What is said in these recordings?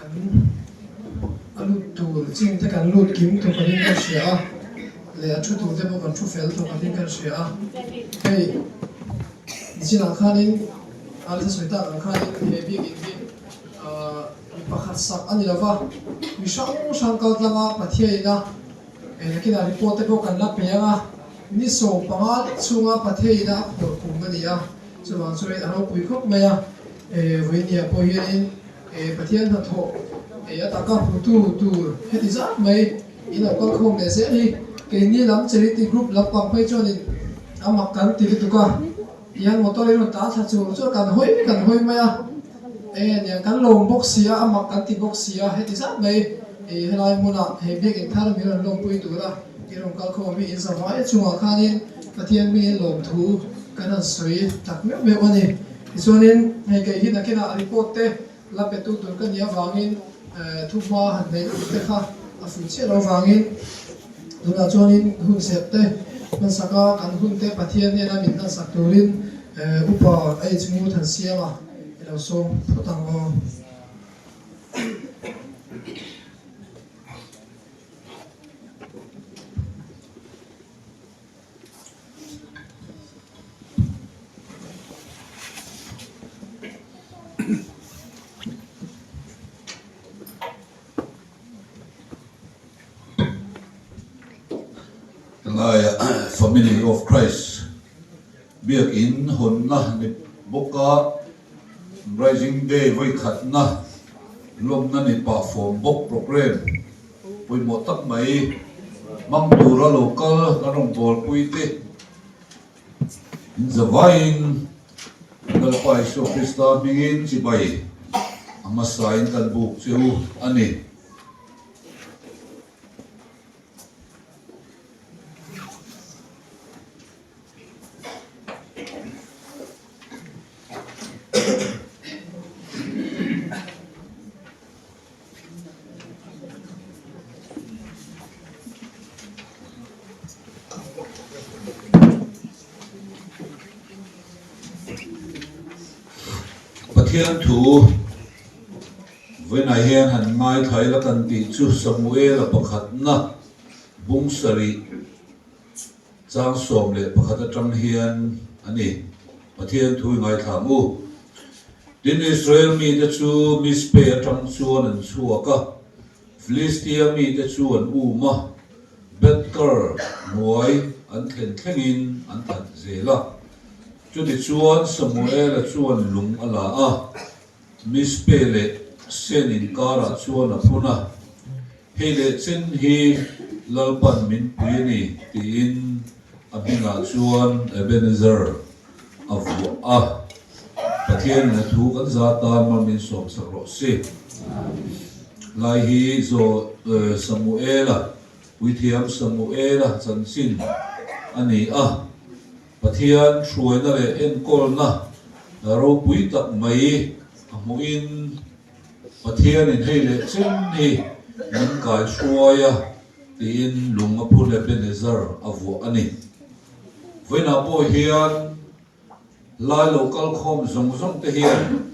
Kan a lut tur chin te kan lut kim thawk ahin kan hria a, leh a thu tur te pawh kan thu fel thawk ahin kan hria a. Hei nichinah khanin Alisa sawi tak ang khanin he biakinn hi ahh mi pakhat sak a ni lova, mi hrang hrang kal tlanga Pathiaina eh nakinah report te pawh kan la pe ang a, ni 15 lek chhunga Pathiaina a phawrh kum a ni a, chuvang chuan a ropui khawp mai a, eh vawinia pawh hianin. He Pathian hnathawh ei a taka hmutu tur heti zat mai in lo kal khawm leh zel hi keini lam charity group lampang phei chuanin a mak kan ti lutuk a, tihian motor in rawn tlan thla chur chur kan hawi kan hawi mai a, eng nge niang kan lawm bawk si a, a mak kan ti bawk si a, heti zat mai i helai hmunah he biakinn thar min rawn lawmpui tura i rawn kal khawm hi in zavai chungah khanin Pathian hmingin lawmthu kan han sawi tak meuh meuh a ni. Tichuanin hei kei hi nakinah report te la petu tur ka nih avangin thuhma han neih tur te kha a fuh chiah lo avangin tunah chuanin hun zep te hmansak a, kan hun te Pathian hnena min hmansak turin upa H Ngut han siam a, i lo sawm phawt ang aw. Helaia Family of Christ biakin hawnna ni bawka Rising Day vawikhatna lawmna ni pah fawm bawk programme Pawimawh tak mai, hmang tura lo kal kan rawn bawlpui te in zavaiin Lalpa Isua Krista hmingin chibai a hmasain kan buk che u a ni. Pathian thu vawiinah hian han ngaithla ila kan tih chu Samuela pakhatna bung sarih chang 11 atang hian a ni. Pathian thu i ngaithla ang u. Tin, Israel mite chu Mizpe atang chuan an chhuak a, Filistia mite chu an um a, Beth-kar hnuai an thlen thlengin an that zel a. Chutichuan Samuela chuan lung a la a, Mizpe leh Sen inkarah chuan a phun a, Hei leh chen hi Lalpan min pui a ni, tiin a hmingah chuan Ebenezer a vuah a. Pathianin a thu kan za tan mal min sawmsak rawh se. Lai hi Zaw Samuela, Puithiam Samuela chanchin a ni a. Pathian hruaina leh enkawlna ropui tak mai a hmuhin, Pathianin hei leh chen hi min kai hruai a tiin lung a phun Ebenezer a vuah a ni. Vawiinah pawh hian lai lo kal khawm zawng zawng te hian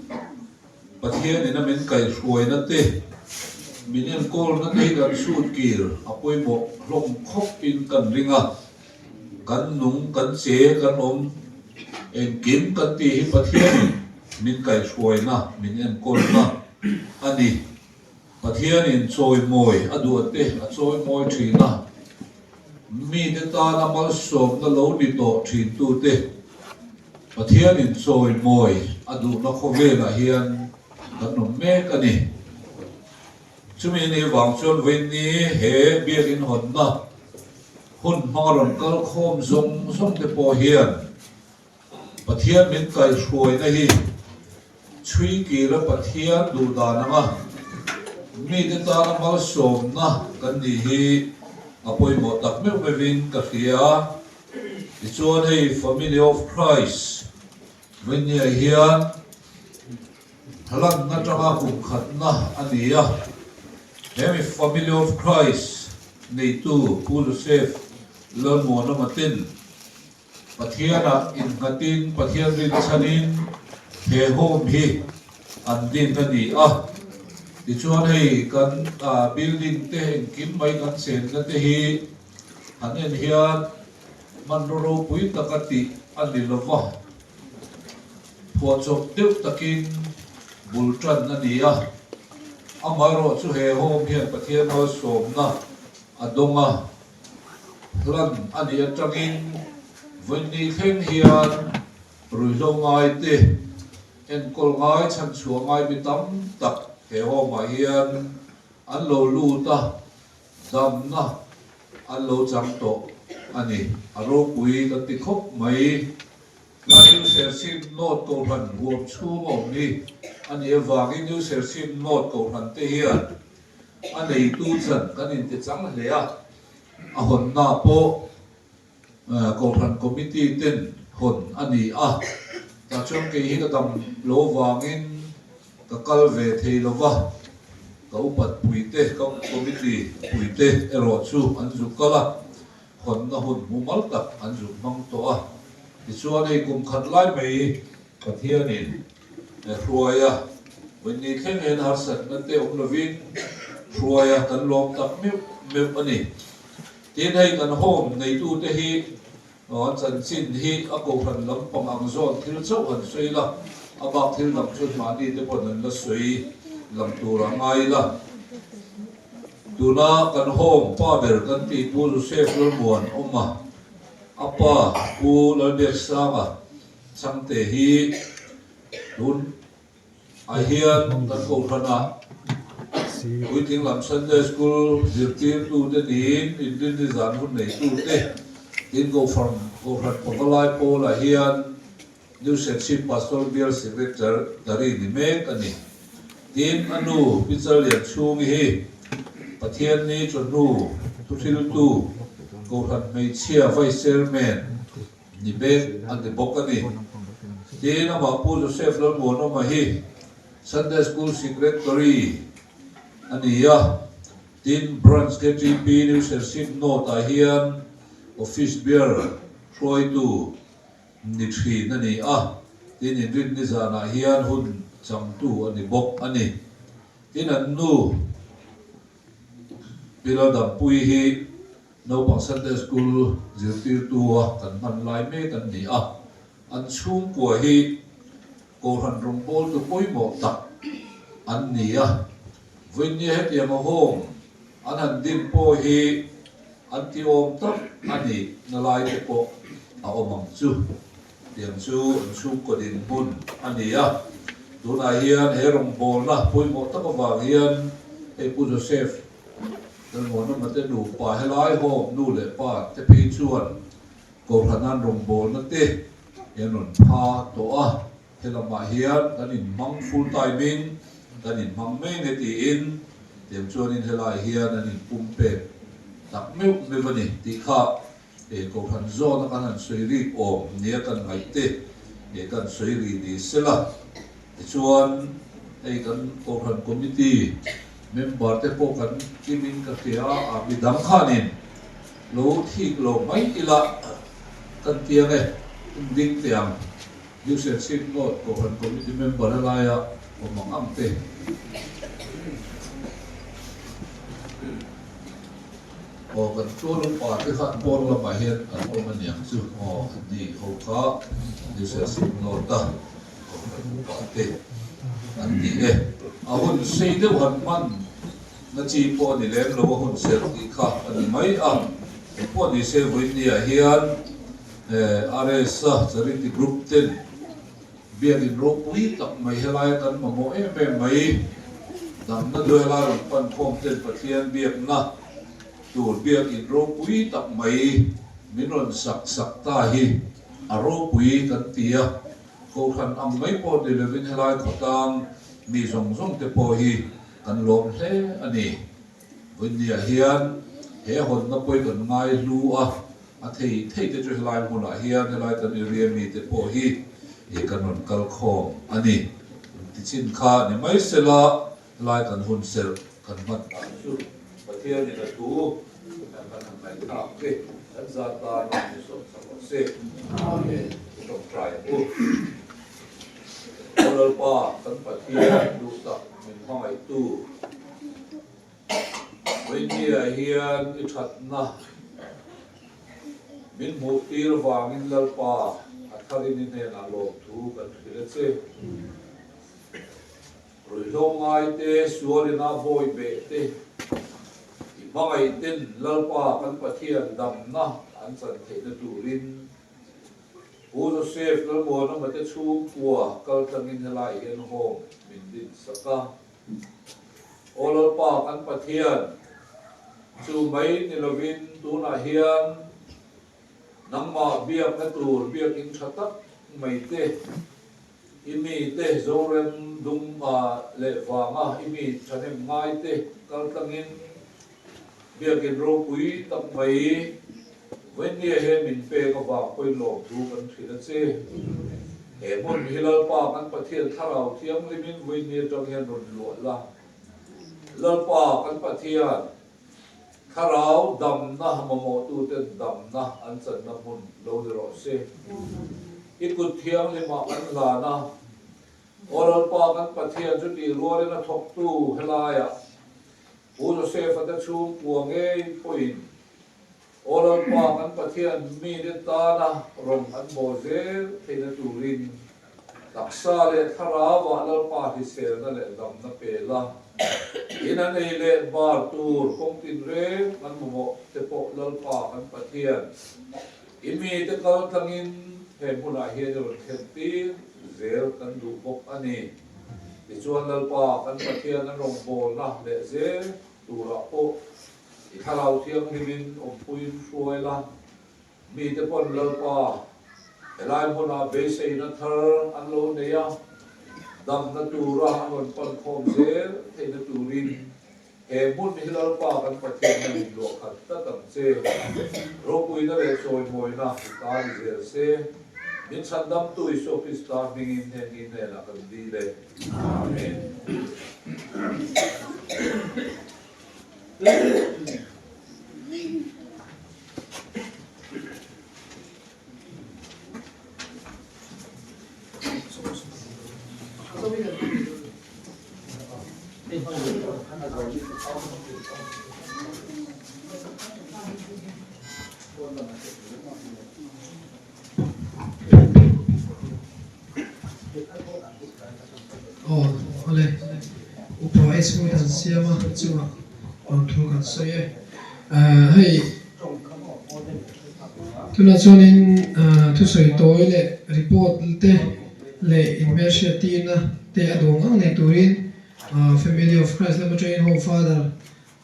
Pathianin a min kaihhruaina te, min enkawlna te hi kan chhut kir a pawimawh hlawm khawp in kan ring a. Kan nung, kan che, kan awm, engkim kan tih hi Pathianin min kaihhruaina, min enkawlna a ni. Pathianin chawimawi a duh te a chawimawi thin a, mite tana malsawmna lo ni tawh thintute Pathianin chawimawi a duhna khawvelah hian kan awm mek a ni. Chumi ni vang chuan vawiinni he biakin hawnna Hun hmanga rawn kal khawm zawng zawng te pawh hian Pathian min kaihhruaina hi chhui kira Pathian duh dan anga mite tana malsawmna kan nih hi a pawimawh tak meuh meuhin ka hria. Tichuan hei Family of Christ Vainia hian Hlanna tanga kum khatna a ni a, he mi Family of Christ neitu Pu Joseph Lalmuanawma ten Pathianah innghatin Pathian rinchhanin he home hi an din a ni a. Tichuan hei kan building te engkim mai kan chenna te hi han en hian hmanraw ropui taka tih a ni lo va, phuahchawp deuh takin bul tan a ni a. Amaherawhchu he home hian Pathian malsawmna a dawng a, hlan a nih atangin vawiin thleng hian ruihhlo ngai te, enkawl ngai chhanchhuah ngai mi tam tak he home ah hian an lo lut a, damna an lo chang tawh a ni. A ropui kan ti khawp mai. Lai New Serchhip North Kohhran huam chhung a awm hi a nih avangin New Serchhip North Kohhran te hian a neitu chan kan inti chang hle a, a hawnna pawh Kohhran Committee ten hawn a ni a, tah chuan kei hi ka dam lo vangin ka kal ve thei lo va, ka upat puite, ka Committee puite erawh chu an zuk kal a, hawnna hun mumal tak an zuk hmang tawh a. Tichuan hei kum khat lai mai Pathianin hruai a, vawiin thleng hian harsatna te awm lovin hruai a kan lawm tak meuh meuh a ni. Tin hei kan home neitute hi an chanchin hi a kohhran lampang ang zawn thil chauh han sawi la, a bak thil dang chu mahni te pawn an la sawi lang tur a ngai la. Tuna kan home pa ber kan tih Pu Joseph Lalmuan awm a, a pa Pu Lalbiaksanga Chhangte hi tun ah hian kan kohhranah puitling lam Sunday School zirtirtute niin inrinni zan hun neitute tin kohhran kohhran pavalai pawlah hian New Serchhip Pastor Bial Secretary ni mek a ni. Tin, a nu Pi Challianchhungi hi Pathianni chawhnu thuhriltu Kohhran Hmeichhia Vice Chairman ni mek a ni bawk a ni. Tin, amah Pu Joseph Lalmuanawma hi Sunday School Secretary a ni a. Tin, Branch KTP New Serchhip North-ah hian Office Bearer hruaitu Ni thin a ni a, tin inrin nizanah hian hun changtu a ni bawk a ni. Tin an nu Pi Laldampui hi naupang Sunday School zirtirtua kan hman lai mek an ni a, an chhungkua hi Kohhran rawngbawltu pawimawh tak an ni a, vawiinnia hetiang a home an han din pawh hi an ti awm tak a nih na lai te pawh a awm ang chu. Tiang chu an chhungkaw dinhmun a ni a, tunah hian he rawngbawlna pawimawh tak avang hian hei Pu Joseph Lalmuanawma te nupa helai home nu leh pa te phei chuan Kohhran an rawngbawlna te hi an rawn pha tawh a, he lamah hian kan inhmang full time in kan inhmang mai nge tiin tiang chuanin helaiah hian an inpumpek tak meuh meuh a ni tih kha he Kohhran zawna kan han sawi rik awm nia kan ngaih te he kan sawi ri ni sela. Tichuan hei kan Kohhran Committee member te pawh kan kimin ka hria a, midang khanin Lo thik lo mai ila kan tiang e, in ding teh ang. New Serchhip North Kohhran Committee member a laia awm ang ang te. Aw kan tual upa te kha pawn lamah hian an awm a niang chu aw an ni ho kha New Serchhip North a Kohhran upa te an ni e. A hun sei deuh han hman. Na chi pawh a ni lem lo a hun serh tih kha a ni mai a, eng pawh ni se vawiinniah hian RS-a Charity Group ten biakin ropui tak mai helaia kan mamawh em em mai damna duai helai rawn pan khawm ten Pathian biakna tur biakin ropui tak mai min rawn sak sak ta hi a ropui kan ti a, Kohhran ang mai pawh ni lovin helai khawtlang mi zawng zawng te pawh hi Kan lawm hle a ni. Vawiinniah hian he hawnna pawi kan ngai hlu a, a thei thei te chu helai hmunah hian helai kan area mi te pawh hi ih kan rawn kal khawm a ni. Tichin kha ni mai sela helai kan hun serh kan hman dan chu Pathianin a thu kan han ngaihthlak te kan zat tan a ni sawm sak rawh se. Amen. Tawngtai ang u. Lalpa kan Pathian duh tak min hmangaihtu Vawinia hian i thatna min hmuh tir vangin Lalpa a tharin i hnenah lawmthu kan hrilh a che. Ruihhlo ngaite, sualina bawi beh te, i hmangaih ten Lalpa kan Pathian damna an chan theihna turin Pu Joseph Lalmuanawma te chhungkua kal tlangin helai hian home min din sak a. Aw Lalpa kan Pathian, chu mai ni lovin tunah hian nangmah biakna tur biakin tha tak mai te, i mite Zorem Dunga leh vanga i mi thahnem ngaite kal tlangin Biakin ropui tak mai Vawinia hian min pek avang pawhin lawmthu kan hrilh a che. He hmun hi Lalpa kan Pathian Thlarau Thianghlimin Vawinia atang hian rawn luah la. Lalpa kan Pathian Thlarau damna mamawhtuten damna an channa hmun lo ni rawh se. I kut thianghlimah kan hlan a, Aw Lalpa kan Pathian chu tih rualin a thawktu helaiah Pu Joseph-a te chhungkua ngei pawhin Aw Lalpa kan Pathian mite tana rawng an bawl zel theihna turin taksa leh thlarauah Lalpa hriselna leh damna pe la, in an ei leh bar tur kawng tinreng an mamawh te pawh Lalpa kan Pathian i mite kal tlangin he hmunah hian i rawn thlen tir zel kan duh bawk a ni. Tichuan Lalpa kan Pathian an rawngbawlna leh zel turah pawh i Thlarau Thianghlimin awmpuiin hruai la, mite pawn Lalpa helai hmunah beiseina thar an lo nei a, damna tura an rawn pan khawm zel theihna turin he hmun hi Lalpa kan Pathian hian in luah khat tlat ang che. Ropuina leh chawimawina i ta ni zel se. Min chhandamtu Isua Krista hmingin heng hi hnenah kan dil e. Amen. Aw awle upa SU dan siama chungah rawn thu kan sawi e. Hei tunah chuanin thusawi tawi leh report te leh inhmelhriat tirna te a duang ang nei turin Family of Christ lama atangin Home Father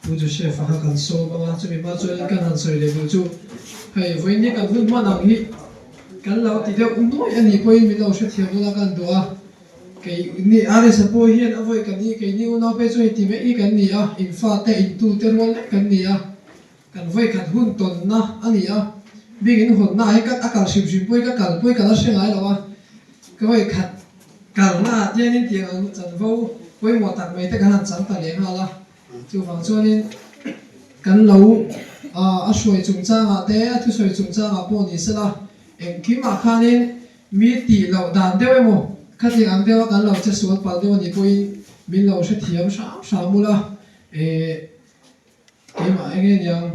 Pu Joseph a kha kan sawm ang a, chumi hma chuanin kan han sawi leh duh chu hei vawiin hi kan hun hman ang hi kan lo ti deuh nuaih a nih pawhin min lo hrethiam dawn a kan duh a, kei ni RS a pawh hian a vawi kan ni keini unau phei chu hei ti mai hi kan ni a, in fate in tute rual lek kan ni a, kan vawi khat hun tawnna a ni a, bik in hawnna ah hi ka a kal hrim hrim pawhin ka kal pawhin ka la hre ngai lo a, ka vawi khat kalna ah tiangin tiang ang chanvo pawimawh tak mai te kan han chang ta leh nghal a. Chuvang chuanin kan lo a hruai chungchangah te, a thusawi chungchangah pawh ni sela, engkimah khanin mi tih loh dan deuh emaw, khatiang ang deuha kan lo che sual palh deuh a nih pawhin min lo hrethiam hram hram ula, eh keimah eng nge niang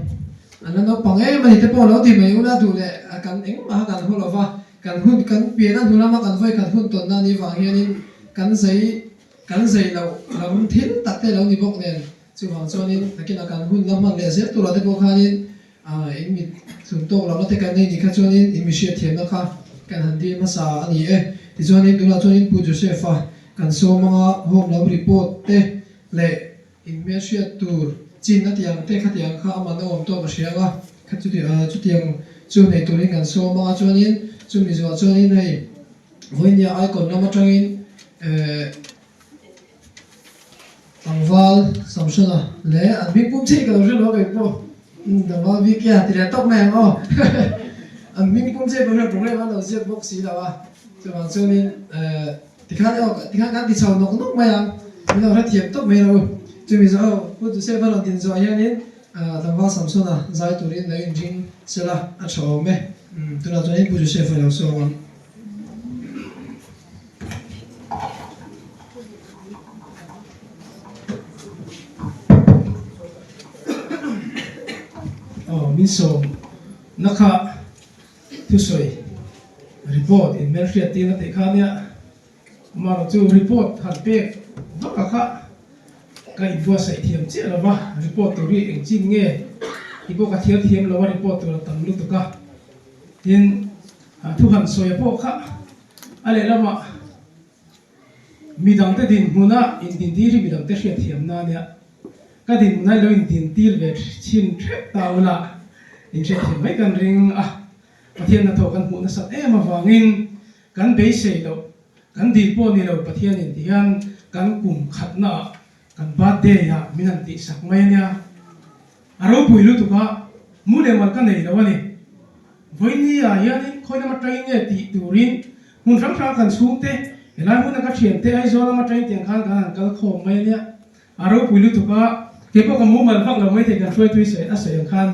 an la naupang em a ni te pawh lo ti mai ula duh leh kan engmah kha kan haw lova, kan hun kan pian a hnu lama kan vawi khat hun tawnna a nih vang hianin kan zei Kan zei loh lam thil tak te lo ni bawk nen, chuvang chuanin nakinah kan hun la hman leh zel turah te pawh khanin in mit hlum tawk lohna te kan nei ni kha chuanin in mi hriatthiamna kha kan han dil hmasa a ni e. Tichuanin tunah chuanin Pu Joseph-a kan sawm anga home lam report te leh in hmelhriat tur chin a tiang te khatiang kha aman a awm tawk a hria anga kha chutiang chu nei turin kan sawm anga chuanin chumi zuah chuanin hei Vawinia icon lam atangin tlangval Samsona leh an hming pum chiah ka lo hre lo kei pawh tlangval VK a ti leh tawp mai ang aw an hming pum chiah pawh hian program an lo ziak bawk si lo a chuvang chuanin tikhan aw tikhan kan ti chho nawk nawk mai ang min lo hrethiam tawp mai lo chumi zawh aw Pu Joseph a rawn din zawh hianin tlangval Samsona zai turin lo inring sela a tha awm e tunah chuanin Pu Joseph a lo sawm ang. Min sawm na kha thusawi report in hmelhriat tir na tih kha nia amaherawh chu report han pek vak a kha ka inbuatsaih thiam chiah lo va, report tur hi engchin nge tih pawh ka thiam thiam lo a, report tur a tam lutuk a, tin thu han sawi a pawh kha a lehlamah Midangte dinhmuna indintir hi midangte hriatthiamna a nia. Ka dinhmuna lo indintir ve chhin hrep ta ula inhriatthiam mai kan ring a. Pathian hnathawh kan hmuh nasat em avangin kan beisei loh, kan dil pawh ni lo Pathianin ti hian kan kum khatnaah kan birthday ah min han tihsak mai a nia. A ropui lutuk a, mu leh mal ka nei lo a ni. Vawiini ah hianin khawi lama train nge tih turin hmun hrang hrang kan chhungte, helai hmuna ka thiante Aizawl lama train tiang khan kan han kal khawm mai a nia. A ropui lutuk a, keipawh ka mumal vak lo maithei kan hruaitui sawi a sawi ang khan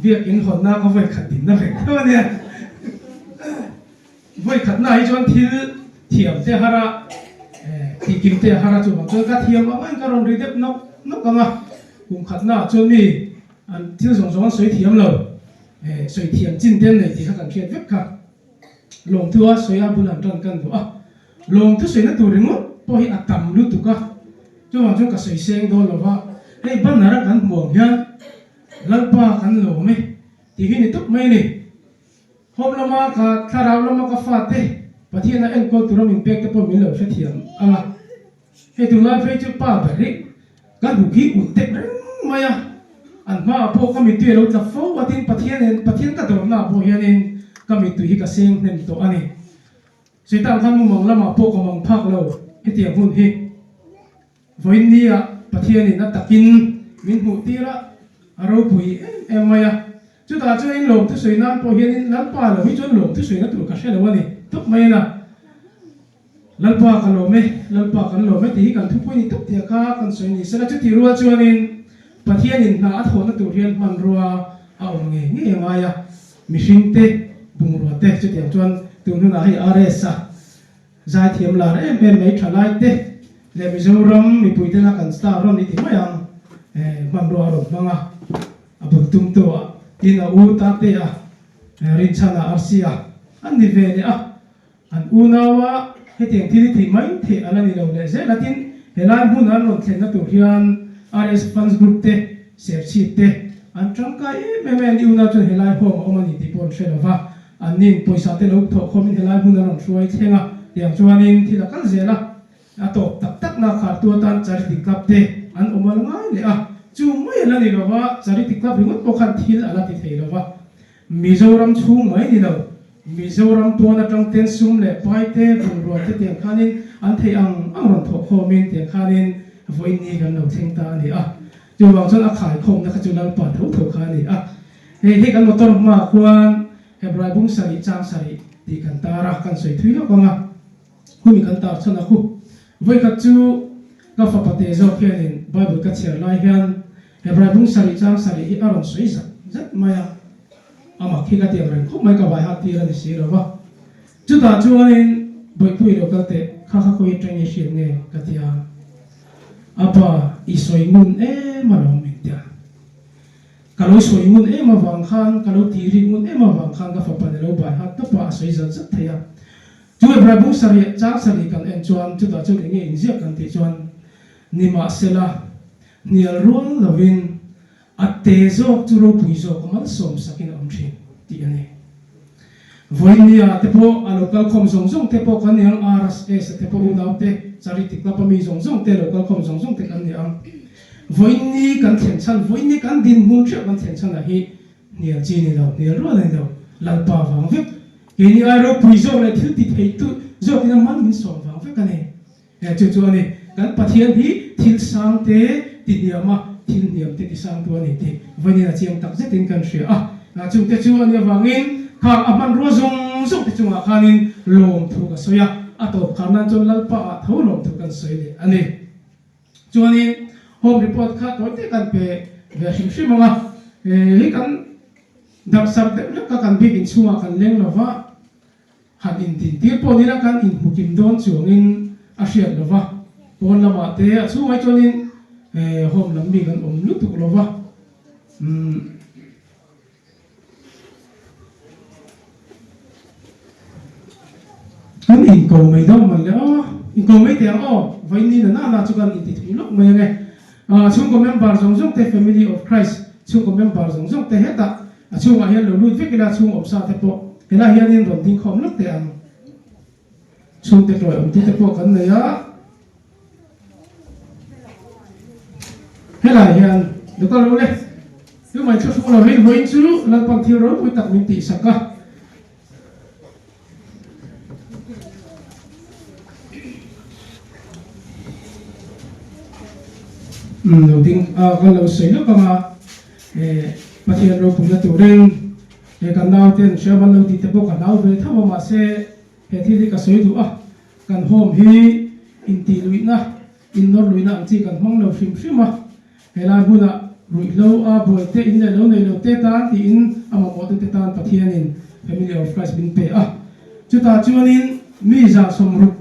biakin hawnna ka vawi khat dinna vek deuh a nia. Vawi khatna hi chuan thil thiam te har a, tihkim te a har a, chuvang chuan ka thiam ang angin ka rawn ri deuh nawk nawk ang a, kum khatna ah chuan mi an thil zawng zawng an sawi thiam lo, sawi thiam chin te an nei tih kha kan hriat vek kha. Lawmthu a sawi a bul an tan kan duh a, lawmthu sawina tur ringawt pawh hi a tam lutuk a, chuvang chuan ka sawi seng dawn lo va, hei banner a kan hmuh ang hian Lalpa kan lawm e tih hi ni tawp mai a ni. Home lama ka thlarau lama ka fate Pathian a enkawl tura min pek te pawh min lo hrethiam ang a. Hei tunlai phei chu pa ber hi ka hnuk hi ulh deuh reng mai a, an hmaah pawh ka mittui a lo tla fo a tin Pathian en Pathian ka dawrnaah pawh hianin ka mittui hi ka seng hnem tawh a ni. Satan khan mumang lamah pawh ka mang phak lo hetiang hun hi. Vawiin nia Pathianin a takin min hmuh tir a, a ropui em em mai a. Chutah chuan lawm thusawi nan pawh hianin Lalpa lo hi chuan lawm thusawi na tur ka hre lo a ni tawp mai a na. Lalpa ka lawm e, Lalpa kan lawm e tih hi kan thupui ni tawp tih a kha kan sawi ni sela chutih rual chuanin Pathianin hna a thawhna tur hian hmanrua a awm ngei ngei a ngai a, mihringte bungrua te chutiang chuan tun hunah hei RS a Zaithiam lar em em mai thalai te leh Mizoram mipui tena kan star rawn i ti mai ang hmanrua a rawn hmang a, a bul tum tu ah tin a u ta te a Rinchhana arsi a an ni ve leh a, an unau a hetiang thil i tih mai theih a la ni lo leh zel a tin helai hmun an rawn thlenna tur hian RS fans group te serchhip te an tangkai em em a an unau chuan helai home a awm a ni tih pawh an hre lo va. An nin pawisa te lo thawh khawmin helai hmun a rawn hruai thleng a, tiang chuanin thil a kal zel a, a tawp tak tak na khartu atan Charity Club te an awm al ngai leh a, chu mai a la ni lo va, Charity Club ringawt pawh khan thil a la ti thei lo va, Mizoram chhung mai ni lo, Mizoram pawn atang ten sum leh pai te, bungrua te tiang khanin an theih ang ang rawn thawh khawmin tiang khanin vawiin ni kan lo thleng ta a ni a, chuvang chuan a khaikhawmna kha chu Lalpa tho tho kha a ni a. Hei hi kan motor hmaah khuan Hebrai bung sarih chang sarih tih kan tar a, kan sawi thui lawk ang a, humi kan tar chhan a khu. Vawikhat chu ka fapa te zawk hianin Bible ka chhiar lai hian Hebrai bung sarih chang sarih hi a rawn sawi zat zat mai a, a mak hi ka ti ang reng khawp mai ka vai hat tir a ni si lo va. Chutah chuanin Bawihpui lo kal teh, kha kha khawi atang i hriat nge ka ti a, a pa i sawi ngun em alawm min ti a. Ka lo sawi ngun em avang khan, ka lo tih rik ngun em avang khan ka fapa ni lo bai hat tawp a, a sawi zat zat thei a. Chu Hebrai bung sarih, chang sarih kan en chuan chutah chuan eng nge inziak kan tih chuan, Nimahsela, hnial rual lovin a te zawk chu ropui zawk a malsawm sakin a awm thin tih a ni. Vawinia te pawh a lo kalkhawm zawng zawng te pawh kan ni ang, RSS a te pawh unau te, Charity Club a mi zawng zawng te lo kalkhawm zawng zawng te kan ni ang. Vawiini kan thlen chhan, vawiini kan dinhmun theuh kan thlen chhan ah hi hnial chi ni lo, hnial rual a ni lo, Lalpa vang vek. Keini ai ropui zawk leh thil ti thei tu zawk in a man min sawm vang vek a ni. He chu chu a ni, kan Pathian hi thil sang te ti hniam a, thil hniam te ti sang tu a ni tih vawiin a chiang tak zetin kan hria a. Chungte chu a nih avangin khang a hmanrua zawng zawng te chungah khanin lawmthu ka sawi a, a tawp khar nan chuan Lalpa ah tho lawmthu kan sawi leh a ni. Chuanin home report kha tawi te kan pe ve hrim hrim ang a, hei kan darhsarh deuh hlek kha kan bik inchhungah kan leng lo va, han intin tir pawh nila kan inhmukim dawn chuangin a hriat lo va, pawn lamah te a chhungah chuanin home lam mi kan awm lutuk lo va. Umm. Kan inko mai deuh man le aw, inko mai teh ang aw, vawiin na na chu kan inti thei lawk mai ange. Chhungkaw member zawng zawng te, Family of Christ chhungkaw member zawng zawng te hetah a chhungah hian lo lut vek ila chhung awmsa te pawh helai hianin rawn ding khawm lawk teh ang. Chhungte tawi awmtu te pawh kan nei a. Helai hian Doctor lo le, tumah inthlahrung lo hi vawiin chu Lalpan thil ropui tak min tihsak a. Lo ding a kan lo sawi lawk ang a, Pathian ropuina turin he kan nauten hriam an lo tih te pawh ka hlau ve tho a, mahse he thil hi ka sawi duh a, kan home hi intih luihna, innawr luihna ang chi kan hmang lo hrim hrim a. Helai hmunah ruihhlo a buaite in leh lo nei lo te tan tiin a mamawhtute tan Pathianin Family of Christ min pe a. Chutah chuanin mi 160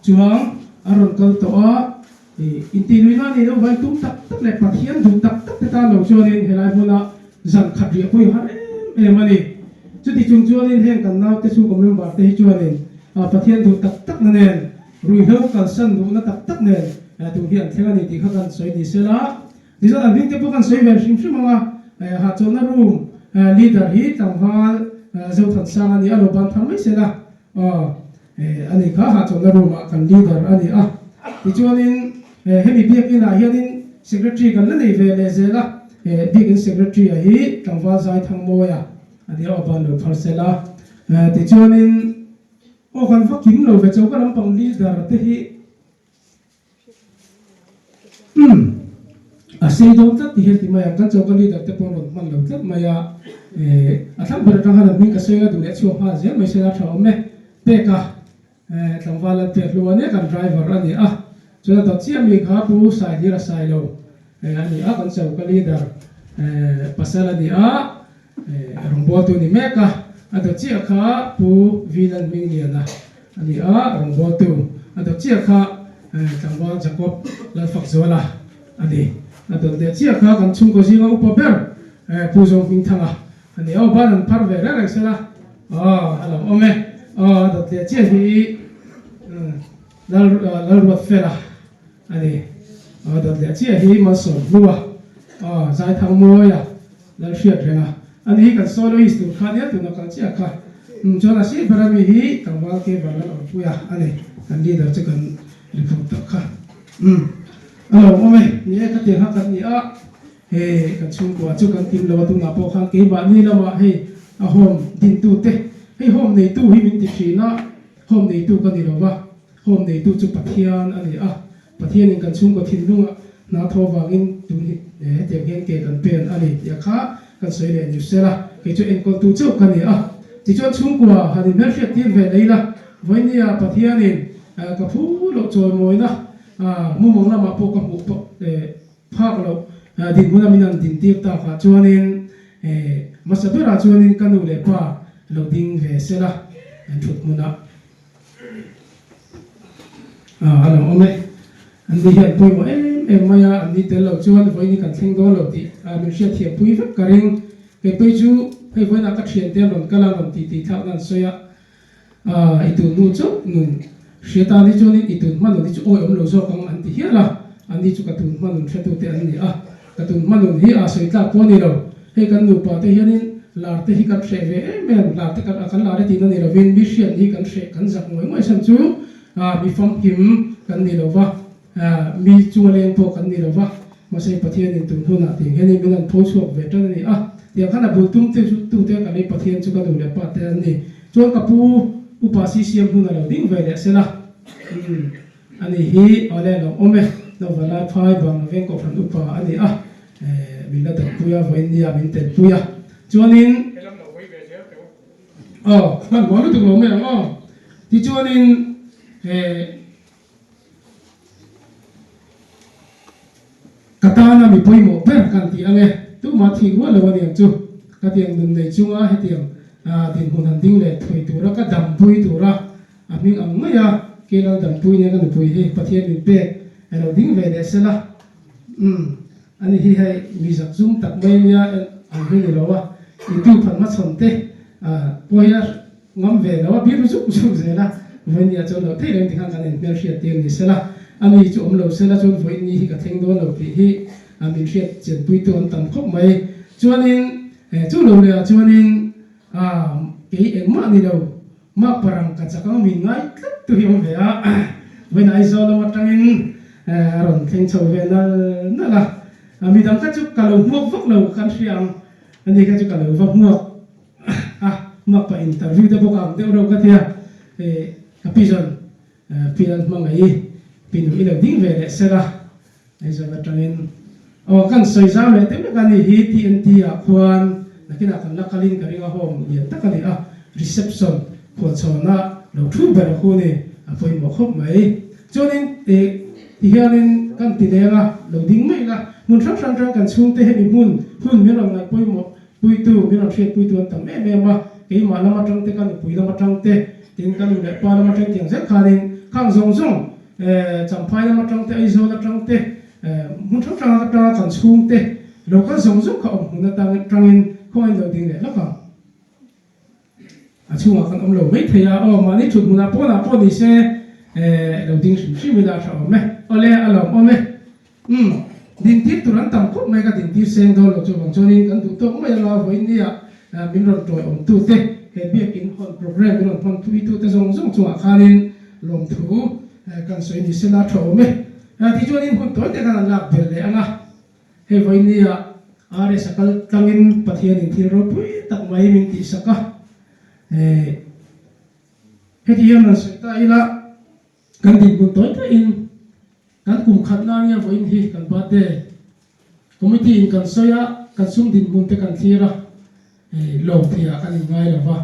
chuang a rawn kal tawh a, intihluihna a nih loh vai tum tak tak leh Pathian duh tak tak te tan lo chuanin helai hmuna zan khat riah pawh i har em em a ni. Chuti chung chuanin heng kan naute chhungkaw member te hi chuanin Pathian duh tak takna nen Ruihhlo kalsan duhna tak tak nen tun hi an thleng a ni tih kha kan sawi ni sela. Tichuan an hming te pawh kan sawi ve hrim hrim ang a, hahchawlhna room leader hi tlangval Zothansang a ni a, lo ban thar mai sela aw a ni kha hahchawlhna room ah kan leader a ni a. Tichuanin hemi biakin ah hianin secretary kan la nei ve leh zel a, biakin secretary a hi tlangval Zaithangmawia a ni a, aw ban lo phar sela. Tichuanin. Aw kan va kim lo ve choka lampang leader te hi umm a sei dawn tlat ti hian ti mai ang kan choka leader te pawh an rawn hman lo tlat mai a eh a thlang ber atang khan an hming ka sawi anga duh leh chhuak nghal zel mai sela tha awm e pek a eh tlangval an pek hlu a nia kan driver a ni a chuan a dawt chiah mi kha pu Saihlir a sai lo eh a ni a kan choka leader eh pasal a ni a. Rawngbawltu ni mek a, a dawt chiah kha Pu Vilan Hmingliana a ni a, rawngbawltu a dawt chiah kha Tlangval Jacob Lalfakzuala a ni. A dawt leh chiah kha kan chhungkaw zinga upa ber Pu Zawng Hmingthanga a ni. Aw ban an phar ve reng reng sela, aw a lo awm e. Aw a dawt leh chiah hi Lalruatfela a ni. A dawt leh chiah hi Malsawm Hlua, aw Zaithangmawia Lal hriat reng a, ani hi kan soloist tur kha nia tuna kal chiah kha. Umm chuan a sir ber ami hi tlangval ke bar lal awmpui a ani kan leader chu kan report tak kha. Umm a lo awm e, ni e khatiang kha kan ni a, hei kan chhungkua chu kan kim lo a tunah pawh khan keimahni lamah hei a home dintu te hei home neitu hi min ti thin a, home neitu ka ni lo va, home neitu chu Pathian a ni a. Pathianin kan chhungkaw thinlungah hna thaw vangin tun hi hetiang hian ke kan pen a ni tih a kha kan sawi leh ni sela, kei chu enkawltu chauh ka ni a. Tichuan chhungkua han inhmelhriat tir ve lei la, vawinia Pathianin ka phu loh chawimawina mumang lamah pawh ka hmuh phak loh dinhmuna min han dintir takah chuanin hmasa berah chuanin ka nu leh pa lo ding ve sela an thut hmunah. A lo awm e. An ni hian pawimawh em em mai a, an ni tel lo chuan vawiin hi kan thleng dawn lo tih min hriatthiam pui vek ka ring. Kei pawh chu hei vawiinah ka thiante an rawn kal a, rawn tih tih thlakna an sawi a, i tun hnu chauh nun hria tan hi chuanin i tun hma nun hi chu awi awm lo zawk ang an ti hial a, an ni chu ka tun hma nun hretute an ni a. Ka tun hma nun hi a sawi tlak pawh a ni lo. Hei kan nupa te hianin lar te hi kan hreh ve em em, lar te kan a kan lar e tihna ni lovin mi hriat hi kan hreh kan zak ngawih ngawih chhan chu mi famkim kan ni lo va, mi chunga leng pawh kan ni lo va, mahse Pathianin tun hunah tih hianin min han tho chhuak ve tan a ni a. Tiang khan a bul tum te chu tute ka lei Pathian chu ka nu leh pa te an ni. Chuan ka pu upa CCM hun a lo ding ve leh sela. Umm. Ani hi awle lo awm e, Novalai phai bang veng kohhran upa a ni a, min la dangpui a, vawiin nia min telpui a, chuanin aw hmanhmawh lutuk lo mai ang aw, tichuanin ka tana mi pawimawh ber kan tih ang e, tumah thik rual lo a ni ang chu, ka tiang nun nei chunga hetiang dinhmun han ding leh thui tura ka dampui tura A hming ang mai a, kei lal dampui nen ka nupui hi Pathian min pek a lo ding ve leh sela. Umm, ani hi hei mi zak zum tak mai nia en ang hi ni lo a, i tu phan hmachhawn te pawh hi a ngam ve lo a, biru zuk zuk zel a. Vawiin ah chuan lo theih reng tikhan kan inhmel hriat tir ni sela, ani chu awm lo sela chuan vawiin ni hi ka thleng dawn lo tih hi min hriat chianpuitu an tam khawp mai. Chuanin chu lo leh ah chuanin kei engmah ni lo mak parang ka chak ang min ngai tlat tu hi awm ve a, vawiin Aizawl lam atangin a rawn thleng chho ve nal nal a, midang kha chu ka lo hmuak vak lo kan hria ang, ani kha chu ka lo va hmuak. A mak pah interview te bawk ang deuh reuh ka tia eh ka pi zawn pi lal hmangaih i pi nu i lo ding ve leh sela Aizawl atangin aw kan sawi zau leh deuh lek a ni hi TNT ah khuan nakinah kan la kalin ka ring a home lian tak a ni a reception khualchhawna lo thu ber a khu ni a pawimawh khawp mai chuanin eh tihianin kan ti leng a lo ding mai la hmun hrang hrang atang kan chhungte hemi hmun hun min rawn ngaih pawimawh Puitu, min rawn hriat puitu an tam em em a, keimah lam atang te, ka nupui lam atang te, tin ka nu leh pa lam atang tiang zel khanin khang zawng zawng Champhai lam atang te, Aizawl atang te, hmun hrang hrang atanga kan chhung te lo kal zawng zawng kha awm hmun atang tangin khawngain lo ding leh lawk ang. A chhungah kan awm lo mai thei a, aw mahni thut hmunah pawnah pawh ni se lo ding hrim hrim ila a tha awm e, awle a lawm awm e. Umm, dintir tur an tam khawp mai ka dintir seng dawn lo chuvang chuanin kan duh tawk mai anga vawiin nia min rawn tawi awmtute he biakin hawn programme min rawn hman thuitute zawng zawng chungah khanin lawmthu kan sawi ni sela tha awm e. Tichuanin hun tawi te khan an lak belh leh anga hei vawiin nia RS a kal tlangin Pathianin thil ropui tak mai min tihsak a, heti hian rawn sawi ta ila kan dinhmun tawi tawiin Kan kum khat na nia vawiin hi kan birthday committee in kan sawi a, kan sum dinhmun te kan thlir a, lawm thei ah kan inngai lo va,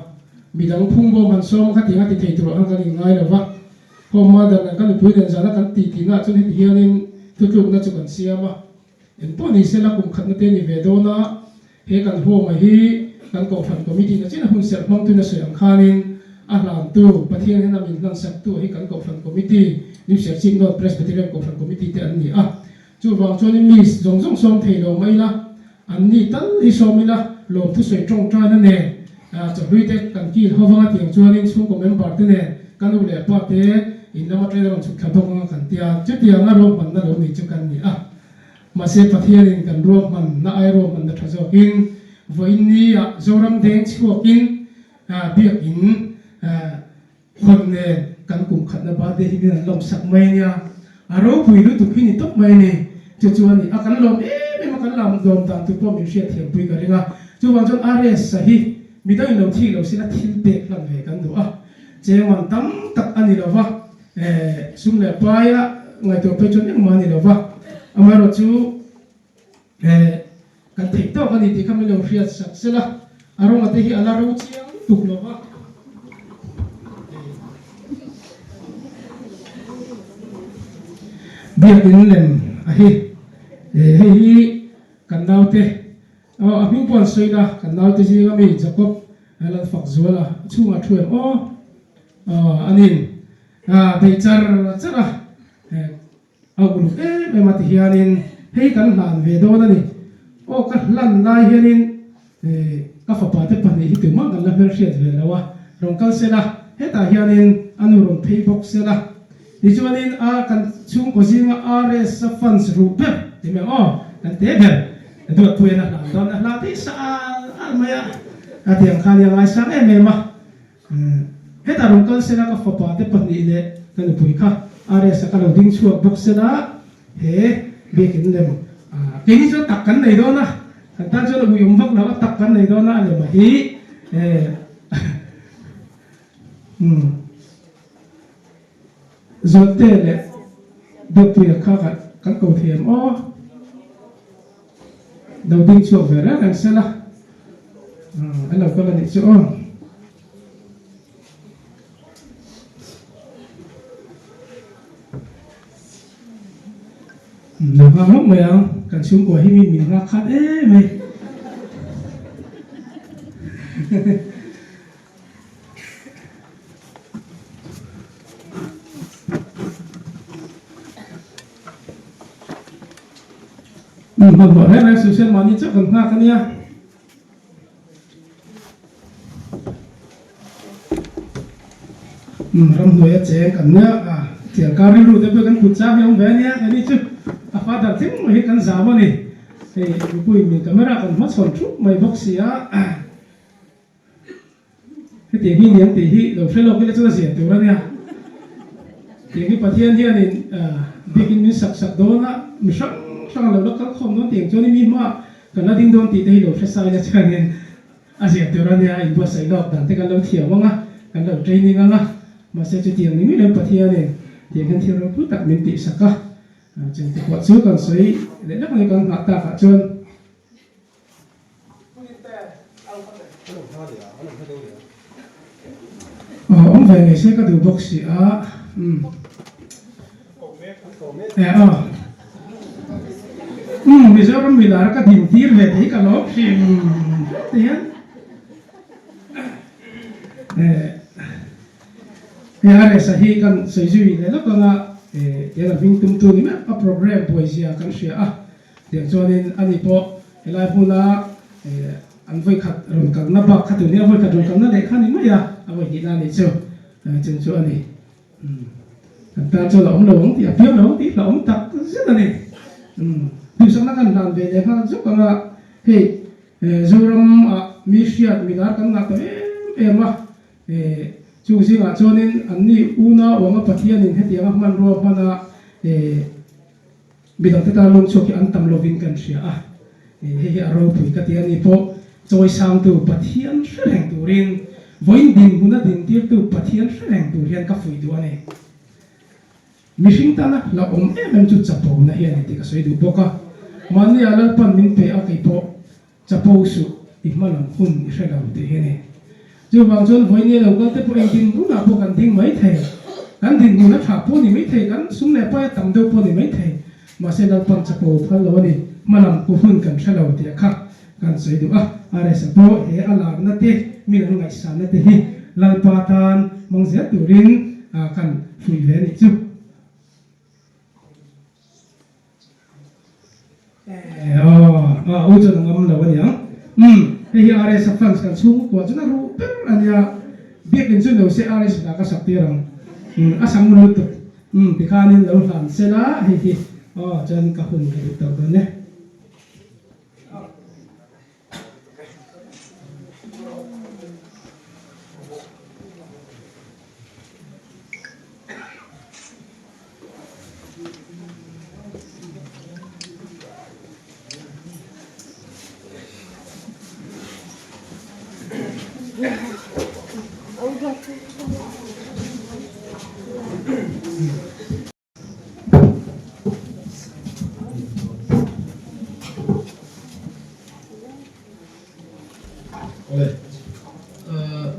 midang phung bawm han sawm kha tiang a ti thei tur ah khan kan inngai lo va, home mother nen kan nupui nen zana kan tih tihna ah chuan heti hianin thutlukna chu kan siam a, engpawh ni sela kum khatna te ni ve dawn a, He kan home hi kan Kohhran Committee na chin a hun serh hmangtuin a sawi ang khanin a hlantu Pathian hian a min hlansak tu hi kan Kohhran Committee, New Serchhip North Presbyterian Kohhran Committee te an ni a. Chuvang chuanin mi zawng zawng sawm thei lo mai ila, an ni tal hi sawm ila, lawmthu sawi tawngtaina nen chawhlui te kan kil ho vanga tiang chuanin chhungkaw member te nen ka nu leh pa te in lama train a rawn chhuk thla bawk anga kan tia chutianga ruahmanna lo ni chu kan ni a. Mahse Pathianin kan ruahmanna ai ruahmanna tha zawkin vawiin nia Zoram deng chhuakin biakin hawn nen kan kum khatna birthday hi min an lawmsak mai ania, a ropui lutuk hi ni tawp mai a ni. Chu chu a ni a, kan lawm em em a, kan lawm dan tur pawh min hriatthiampui ka ring a. Chuvang chuan RS a hi midangin lo thik lo sila thil pek hlan ve kan duh a, chengman tam tak a ni lova, Sum leh paia ngaihtuah phei chuan engmah a ni lo va, amaherawh chu kan theih tawk a ni tih kha min lo hriat sak sel a, a rawnga te hi a la ro chiang lutuk lo va. Biakin lem a hi, hei hi kan naute aw a hming pawh an sawi la, kan naute zinga mi Jacob Lalfakzuala chhungah thu em aw. Aw anin bei char char a, a uluk em em a ti hianin hei kan hlan ve dawn a ni. Aw ka hlan lai hianin ka fapa te pahnih hi tumah kan la hmelhriat ve lo a, rawn kal sela hetah hianin a nu rawn phei bawk sela. Tichuanin a kan chhungkaw zinga RS a fans ruh ber ti mai aw kan te ber Duatpuian a hlan dawn a hla tih sa al al mai a, a tiang khan i a ngaisang em em a. Hetah rawn kal sela ka fapa te pahnih leh ka nupui kha RS a ka lo ding chhuak bawk sela he biakin lem keini chuan tak kan nei dawn a, kan tan chuan a uiawm vak lo a tak kan nei dawn a a lem a hi Zawlte leh Dawtpuia kha kan ko thei em aw. Lo ding chhuak ve reng reng sela an lo kal a nih chu aw. Lo nghak lawk mai ang, kan chhungkua hi mi min nghak khat em mai. Hmanhmawh reng reng suh se mahni chauh kan nghak a nia. Ramhnuaia cheng kan nia a, thian kar rilru te pawh kan kut chang hi a awm ve a nia, hei ni chu a father thleng mai hi kan zam a ni. Hei mipui min camera kan hmachhawn thup mai bawk si a, hetiang hi niang tih hi lo hre lawk ila chuan a zia tur a nia. Tiang hi Pathian hianin biakin min sak sak dawn a, mi hrang hrang a lo la kal khawm dawn tiang chuan i mi hmaah kan la ding dawn tih te hi lo hre sa ila chuanin A zir tur a nia, inbuatsaih lawk dan te kan lo thiam ang a, kan lo training ang a, mahse chutiang ni miah lo Pathianin tiang hian thil ropui tak min tihsak a, chung te pawh chu kan sawi leh lek mai kan nghah takah chuan. Aw awm ve ngei se ka duh bawk si a, umm. Aw. Umm Mizoram milar ka din tir ve thei ka lawm hrim hrim te hian eh hei a resa hi kan sawi zui leh lawk anga eh tiang a hming tum tu ni meuh a program buaizia kan hria a tiang chuanin ani pawh helai hmuna eh an vawikhat rawn kalna bak kha tun hi a vawikhat rawn kalna leh kha ni mai a a vawihnih na anih chu chung chu a ni. Kan tan chuan a awm lo ang tih a piang lo ang tih hlauhawm tak zet a ni. Duhsakna kan hlan ve leh nghal zuk ang a, hei Zoram ah mi hriat milar kan ngah ta em em a, chung zingah chuanin anni unau anga Pathianin hetianga hmanrua hmana Midangte tan lawng chhuak hi an tam lovin kan hria a, hei hi a ropui ka ti a ni pawh chawisangtu Pathian hre reng turin vawiin dinhmuna dintirtu Pathian hre reng tur hian ka fuih duh a ni. Mihring tana hlauhawm em em chu chapona hi a ni tih ka sawi duh bawk a, mahni ah Lalpan min pe a kei pawh Chapo suh, i hma lam hun i hre lo tih hi a ni. Chuvang chuan vawinia lo kal te pawh eng dinhmunah pawh kan ding mai thei. Kan dinhmun a tha pawh ni mai thei, kan sum leh pai a tam deuh pawh ni mai thei. Mahse Lalpan chapo phal lo a ni, hma lam ku hun kan hre lo tih a kha kan sawi duh a. RS-a pawh he a larna te, min an ngaihsanna te hi Lalpa tan hmang zel turin kan fuih ve a nih chu. Aw u chuan a ngam lo a niang. Umm hei hi RS a fans kan chhung kuah chuan a ruh ber a nia. Biakin chu no se RS hna ka sak tir ang. Umm a sang lutuk. Umm tikhanin lo hlan sela hei hi aw chuan ka hun ka duh tawh dawn e. Awle ahh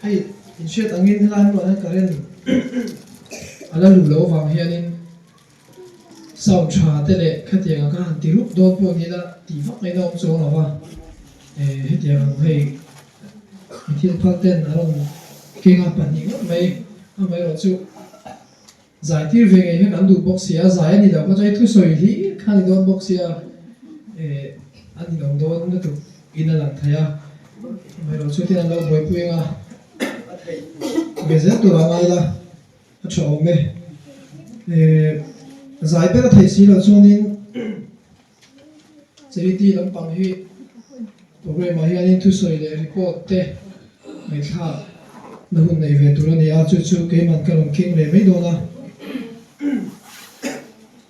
hei inhriat angin helai hmunah hian current a la luh loh avang hianin sound tha te leh khatiang ang kha han ti rup dawn pawh ni ila tih vak ngaihna awm chuang lo va eh hetiang ang hei mi thil phal ten a rawn keng a pahnih ngawt mai amaherawhchu. Zai tir ve ngei hian an duh bawk sia, zai a ni lo kha chuan i thusawi hlir kha a ni dawn bawk sia, eh a ni lo dawn lutuk in a lang thei a, amaherawhchu chutin an lo buaipui ang a, a theih ve zel tur a ngai la, a tha awm e, eh zai ber a theih si loh chuanin charity lampang hi program ah hianin thusawi leh report te ngaihthlak na hun nei ve tur a ni a, chu chu keiman ka rawn keng leh mai dawn a,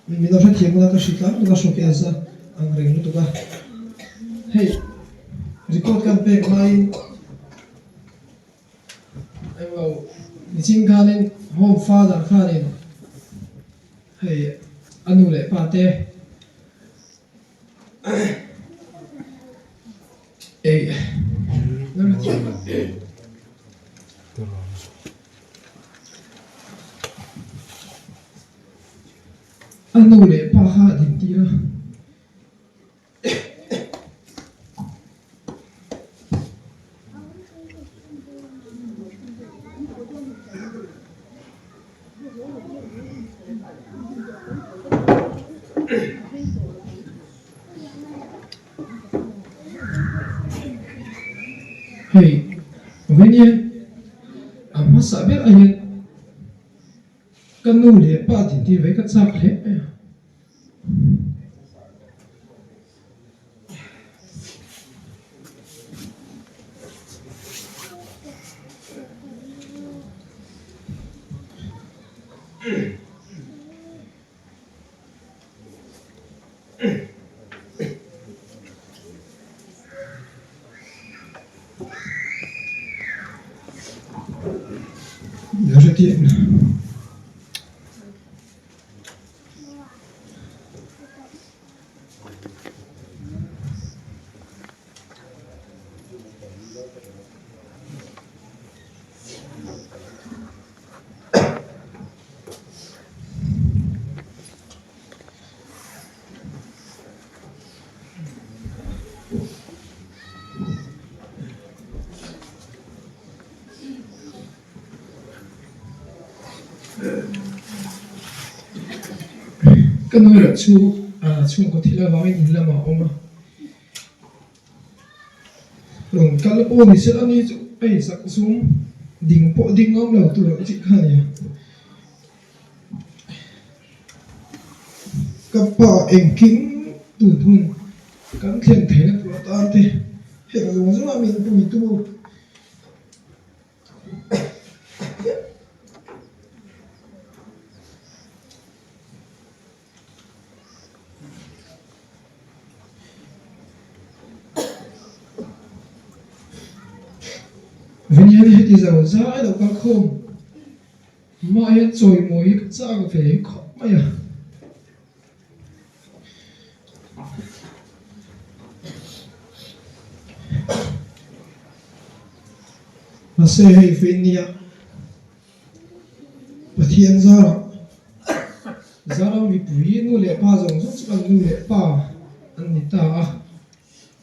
min lo hrethiam ula ka hri tlang ula hrawk i a ang reng lutuk a, hei record kan pek laiin englo nichin khanin home father khanin hei a nu leh pa te Ei A nu leh pa kha a din tir a. Hei Venian a hma. hmasa ber ah hian ka nu leh pa din tir ve ka chak hle mai a. Ka nu erawh chu chhungkaw thil avangin in lamah a awm a, rawn kal pawh ni se la ni chu a insak zum ding pawh ding ngam lo tur ang chi kha a ni a. Ka pa engkim tun hun kan thlen theihna tur atan te heng zawng zawng a min puitu. Vinian heti zo zai lo kal khawm hmaah hian chawimawi hi ka chak ve khawp mai a. Mahse hei Viniah Pathian zarah Zara mipui nu leh pa zawng zawng chu kan nu leh pa an ni ta a,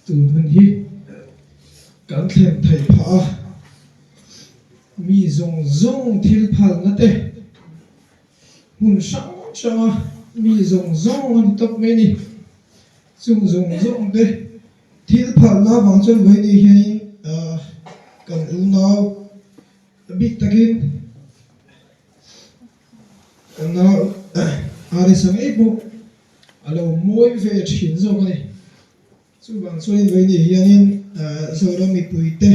tun hun hi kan thlen theih phah a, mi zawng zawng thil phalna te hmun hrang hranga mi zawng zawng a ni tawp mai a ni. Chung zawng zawng te thil phalna avang chuan vawiin hianin kan unau A bik takin kan nau Arisa ngei pawh a lo mawi ve thin zawk a ni. Chuvang chuanin vawiin hianin Zoram mipuite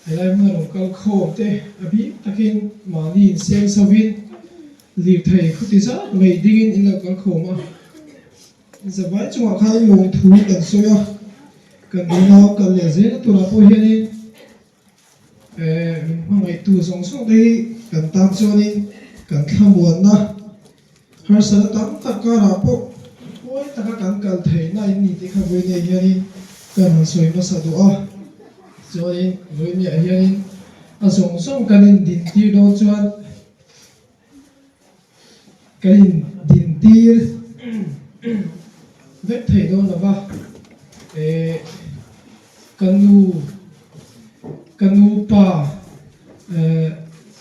helai hmuna rawn kal khawm te a bik takin mahni inseng sovin lirthei khuti zat mai dingin in lo kal khawm a. Zavai chungah khan lawngthu kan sawi a, kan unau kal leh zelna turah pawh hianin min hmangaihtu zawng zawng te hi kan tan chuanin kan thlamuanna harsatna tam tak karah pawh huai taka kan kal theihna in ni tih kha vawinia hianin kan han sawi hmasa duh a. Chuanin vawinia hianin a zawng zawng kan indintir dawn chuan Kan in din tir vek thei dawn lo va, eh ka nu ka nu pa eh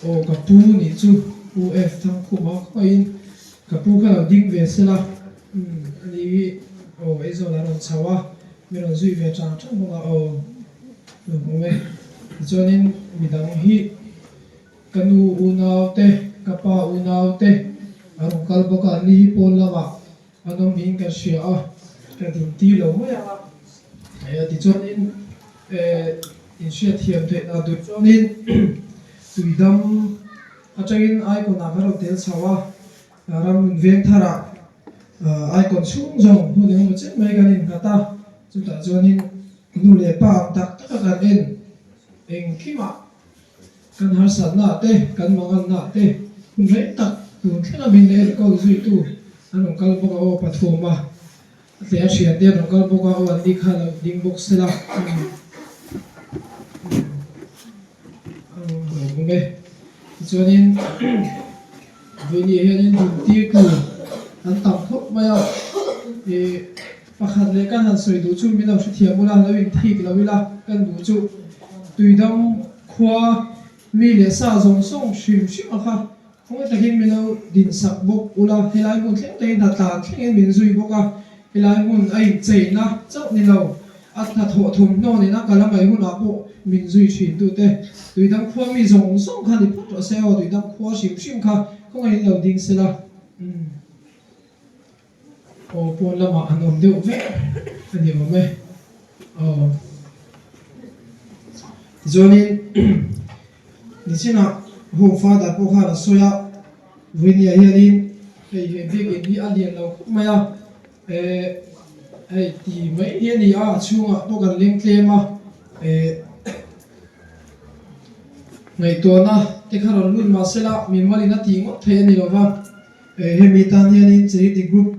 aw ka pu nih chu UF Thangkhuma khawngaihin ka pu kha lo ding ve se la umm ani hi aw Aizawl ah rawn chho a mi rawn zui ve chang chang bawk a aw lawmawm e tichuanin midang hi Ka nu unau te, ka pa unau te a rawn kal bawk a, ni hi pawn lamah an awm niin kan hria a, ka din tir lo mai ang a. Tichuanin inhriatthiam theihna duh chuanin tuidam atangin icon ah kan rawn tel chho a, ram nun veng tharah icon chhung zawng hun engemaw chen mai kan innghat a, chutah chuanin nu leh pa ang tak taka kan en engkimah Kan harsatna te, kan manganna te hun rei tak tun thlenga min enkawl zuitu an rawn kal bawk a aw pathuma hle a thiante an rawn kal bawk a aw an ni kha lo ding bawk se la lo awm e. Tichuanin vawiin hianin dingtir tur an tam khawp mai a, ih pakhat leh kan han sawi duh chu min lo hrethiam ula lo inthik lo ila kan duh chu tuidam Khua, mi leh sa zawng zawng hrim hrim a kha khawngaih takin min lo dinsak bawk ula, helai hmun thleng takin hna tlan thlengin min zui bawk a, helai hmun a incheina chauh ni lo, a hnathawh thawmhnaw nena kal a ngaih hunah pawh min zui thin tu te Tuidang khua mi zawng zawng kha ni phawt rawh se aw Tuidang khua hrim hrim kha khawngaih in lo ding se la umm aw pawn lamah an awm deuh vek a ni awm e aw tichuanin nichinah home father pawh khan a sawi a vawinia hianin hei he biakinn hi a lian lo khawp mai a. Eh, hei ti mai hi a ni a, a chhungah pawh kan leng tlem a, eh, ngaihtuahna te kha rawn lut mahse la mimalin a tih ngawt thei a ni lo va, eh, hemi tan hianin charity group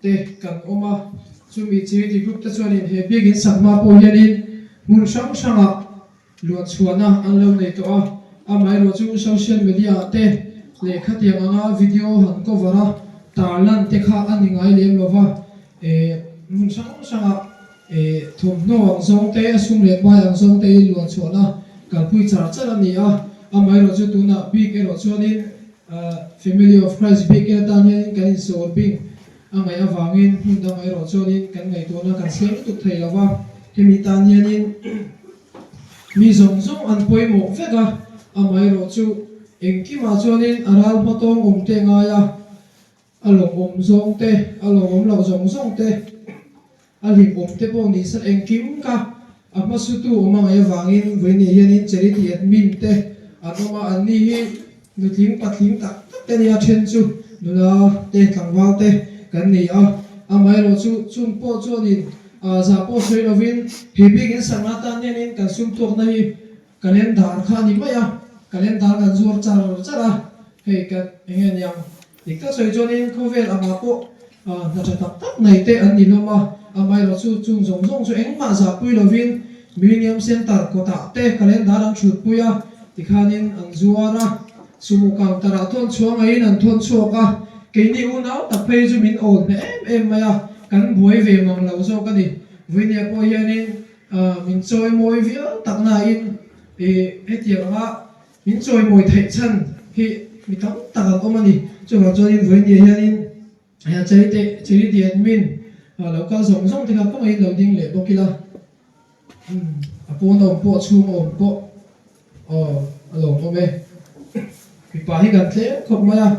te kan awm a, chumi charity group te chuanin he biakin sak hma pawh hianin hmun hrang hrangah Luanchhuahna an lo nei tawh a, amaherawh chu social media ah te lehkha tiang anga video han cover a tarlan te kha a ni ngai lem lo va, eh hmun hrang hrangah eh thawmhnaw ang zawng te, a sum leh pai ang zawng te in luanchhuahna kalpui char char a ni a, amaherawh chu tunah bik erawh chuanin Family of Christ bik en atan hianin kan insawr bing a ngaih avangin hmun dangah erawh chuanin kan ngaihtuahna kan siam lutuk thei lo va, hemi tan hianin. Mi zawng zawng an pawimawh vek a, amaherawh chu engkimah chuanin a ral hma tawng awm te ngai a, a lawmawm zawng te, a lawmawm loh zawng zawng te, a hlimawm te pawh ni se engkim kha a hmasutu awm a ngaih avangin vawiin hianin charity admin te an awm a, anni hi nutling patling tak tak te nia then chu nula te tlangval te kan ni a, amaherawh chu chung pawh chuanin Zah pawh sawi lovin he biak in sakna atan hianin kan sum tuakna hi calendar kha a ni mai a, calendar kan zuar char char a, hei kan eng nge niang dik tak sawi chuanin khawvel angah pawh hna tha tak tak nei te an ni hlawm a, amaherawh chu chung zawng zawng chu engmah zahpui lovin Millennium Centre kawtah te calendar an thutpui a, tikhanin an zuar a, sumo counter ah thawn chhuah ngaiin an thawn chhuak a, keini unau tak phei chu min awl hneh em em mai a. Kan buai ve mang lo zawk a ni. Vawinia pawh hianin min chawimawi viau tak nain hetiang anga min chawimawi theih chhan hi mi tam tak an awm a ni. Chuvang chuanin vawinia hianin charity admin lo kal zawng zawng te kha kawngaihin lo ding leh bawk ila. A pawn a awm pawh a chhung a awm pawh aw a lawmawm e. Mipa hi kan tlem khawp mai a,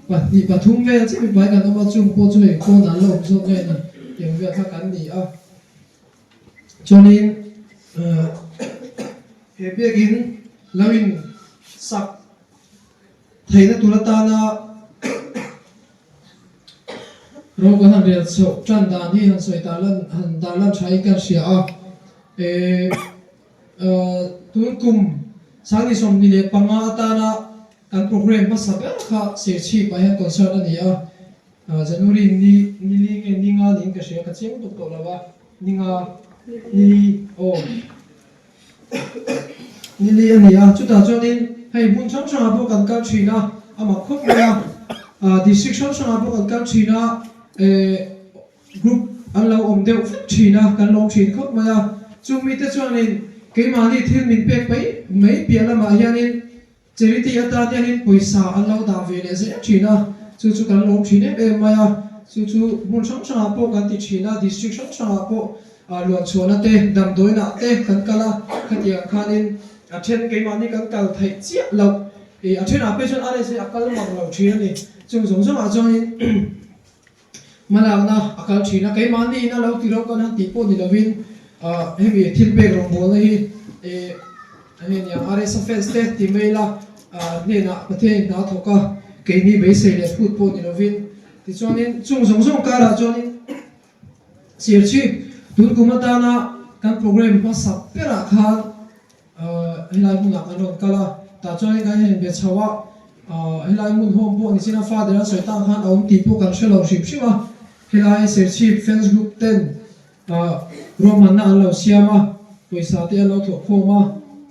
pahnih pathum vel chiah mipa hi kan awm a, chung pawh chu hei pawn an la awm zawk nge ni tiang vel kha kan ni a. Chuanin he biakin lo in sak Theihna tur atana ro kan han rel chhoh tan dan hi han sawi dan lan han dan lan tha in kan hria a, eh tun kum 2025 atana kan programme hmasa ber kha Serchhip ah hian concert a ni a, January ni nili nge ninga niin ka hria ka chiang tuk tawh lo a, ninga nili aw. Nili a ni a, chutah chuanin hei hmun hrang hrangah pawh kan kal thin a, a mak khawp mai a, district hrang hrangah pawh kan kal thin a, eh group an lo awm deuh vek thin a, kan lawm thin khawp mai a, chung mite chuanin keimahni thil min pek mai mai piah lamah hianin Charity atan hianin pawisa an lo dah ve leh zel thin a, chu chu kan lawm thin em em mai a, chu chu hmun hrang hrangah pawh kan ti thin a, district hrang hrangah pawh luanchhuahna te, damdawiinah te kan kal a, khatiang khanin a then keimahni kan kal theih chiah loh, ih a thenah phei chuan RSA a kal mang lo thin a ni, chung zawng zawngah chuanin Hmalakna a kal thin a, keimahni in a lo ti lo kan han tih pawh ni lovin hemi thil pek rawngbawlna hi hei nia RSA fans te ti mai ila hnenah Pathian in hna a thawk a, keini beisei leh phut pawh ni lovin tichuanin chung zawng zawng karah chuanin Serchhip tun kum atana kan programme hmasa berah khan Helai hmunah kan rawn kal a, tah chuanin kan inbe chho a, helai hmun home pawh ni chin a father a sawi tang khan a awm tih pawh kan hre lo hrim hrim a, helai Serchhip fans group ten ruahmanna an lo siam a, pawisa te an lo thawh khawm a,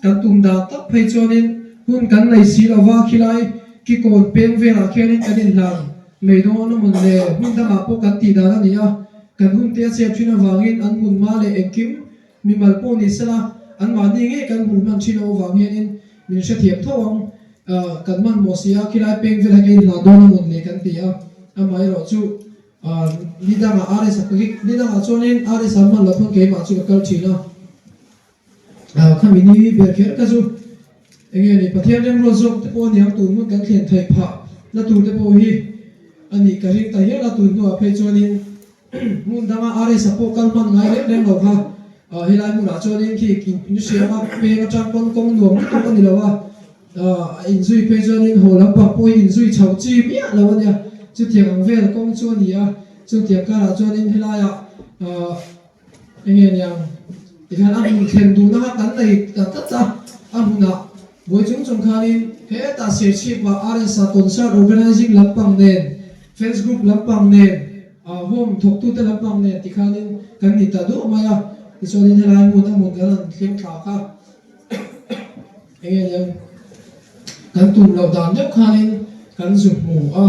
kan tum dan tak phei chuanin hun kan nei si lo va, khilai kikawn peng velah khianin kan inhlan mai dawn a mawn le, hmun dangah pawh kan tih dan a ni a, kan hun te a chep thin avangin an hmun hma leh engkim Mimal pawh ni sela, anmahni ngei kan hmuh hman thin loh avang hianin min hrethiam tho ang. Kan hmanhmawh si a, khilai peng vel hi ka inhlan dawn a mawn le kan ti a. Amaherawh chu ni dangah RS a ni dangah chuanin RS a hman loh pawn keimah chu ka kal thin a. Khami ni ber kher kha chu enge ni Pathian remruat zawk te pawh a niang tun hmun kan thlen theih phah na tur te pawh hi a nih ka ring ta hial a, tun hnuah phei chuanin hmun danga RS a pawh kal hman ngai reng reng lo kha helai hmunah chuanin khi in hriam a peng atang pawn kawng nuam lutuk a ni lo a, a inzui phei chuanin haw lampang pawhin inzui chhoh chi miah lo a nia, chutiang ang vel kawng chu a ni a, chutiang karah chuanin helaiah Enge niang tikhan a hmun thlen duhna kha kan nei ta tlat a, a hmunah buai chung chung khanin hetah Serchhip-ah RSA concert organising lampang nen, fans group lampang nen, home thawktute lampang nen tikhanin kan ni ta duh mai a, tichuanin helai hmun a hmun kan han thleng thla kha enge niang kan tum loh dan deuh khanin kan zu hmu a,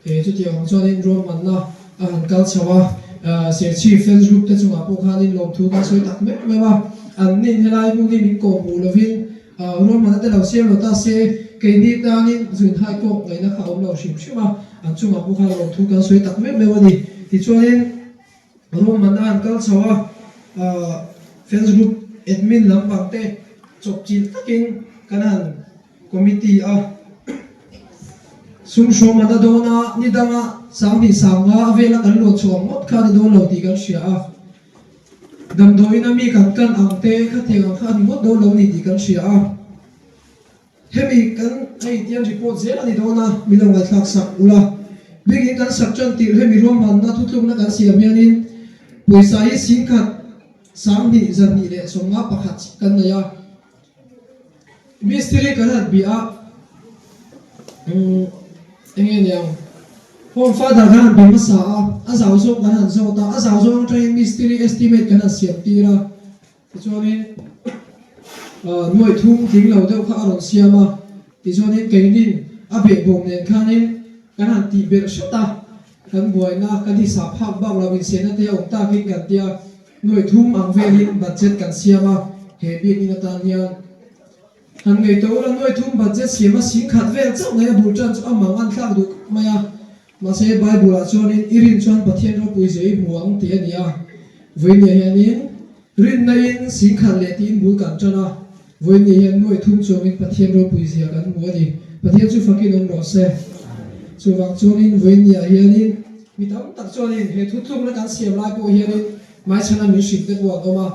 he chutiang ang chuanin ruahmanna a han kal chho a, Serchhip fans group te chungah pawh khanin lawmthu kan sawi tak meuh meuh a, an nin helai hmun hi min kawm hmuh lovin ruahmanna te lo siam lo ta se keini tanin zun hai kawk ngaihna kha a awm lo hrim hrim a, an chungah pawh khan lawmthu kan sawi tak meuh meuh a ni. Tichuanin. Ruahmanna an kal chho a, fans group admin lampang te chawpchilh takin kan han committee a, sum hrawmana dawna ni danga 2000 sanga a vela kan luah chhuah ngawt kha a ni dawn lo tih kan hria a, damdawiin a mi kan kan ang te khatiang ang kha a ni ngawt dawn lo ni tih kan hria a. Hemi kan hei tian report zel a ni dawn a, min lo ngaihthlak sak ula. Bikin kan sak tan tirh hemi ruahmanna thutlukna kan siam hianin pawisa hi 10,000 20 151 kan nei a. Mistiri kan han bih a, enge niang Home Father kan han bih hmasa a, a zau zawng kan han zawt a, a zau zawng atangin mistiri estimate kan han siam tir a. Tichuanin nuaih thum tling lo deuh kha a rawn siam a, tichuanin keinin a behbawm nen khanin kan han tih belh hret a, kan buaina kan hisap hak bak lo insiahna te a awm takin kan tia, nuaih thum ang velin budget kan siam a, he biakinn atan hian han ngaihtuah ula nuaih thum budget siam a 10,000 vel chauh mai a bul tan chu a mang an thlak duh khawp mai a. Mahse, Bible-ah chuanin i rin chuan Pathian ropui zia i hmu ang tih a ni a. Vawinia hianin rinna-in 10,000 leh tiin bul kan tan a, vawinia hian nuaih thum chuangin Pathian ropui zia kan hmu a ni. Pathian chu fakin awm rawh se. Chuvang chuanin vawinia hianin mi tam tak chuanin he thutlukna kan siam lai pawh hianin hmaichhana min hrilh te pawh an awm a.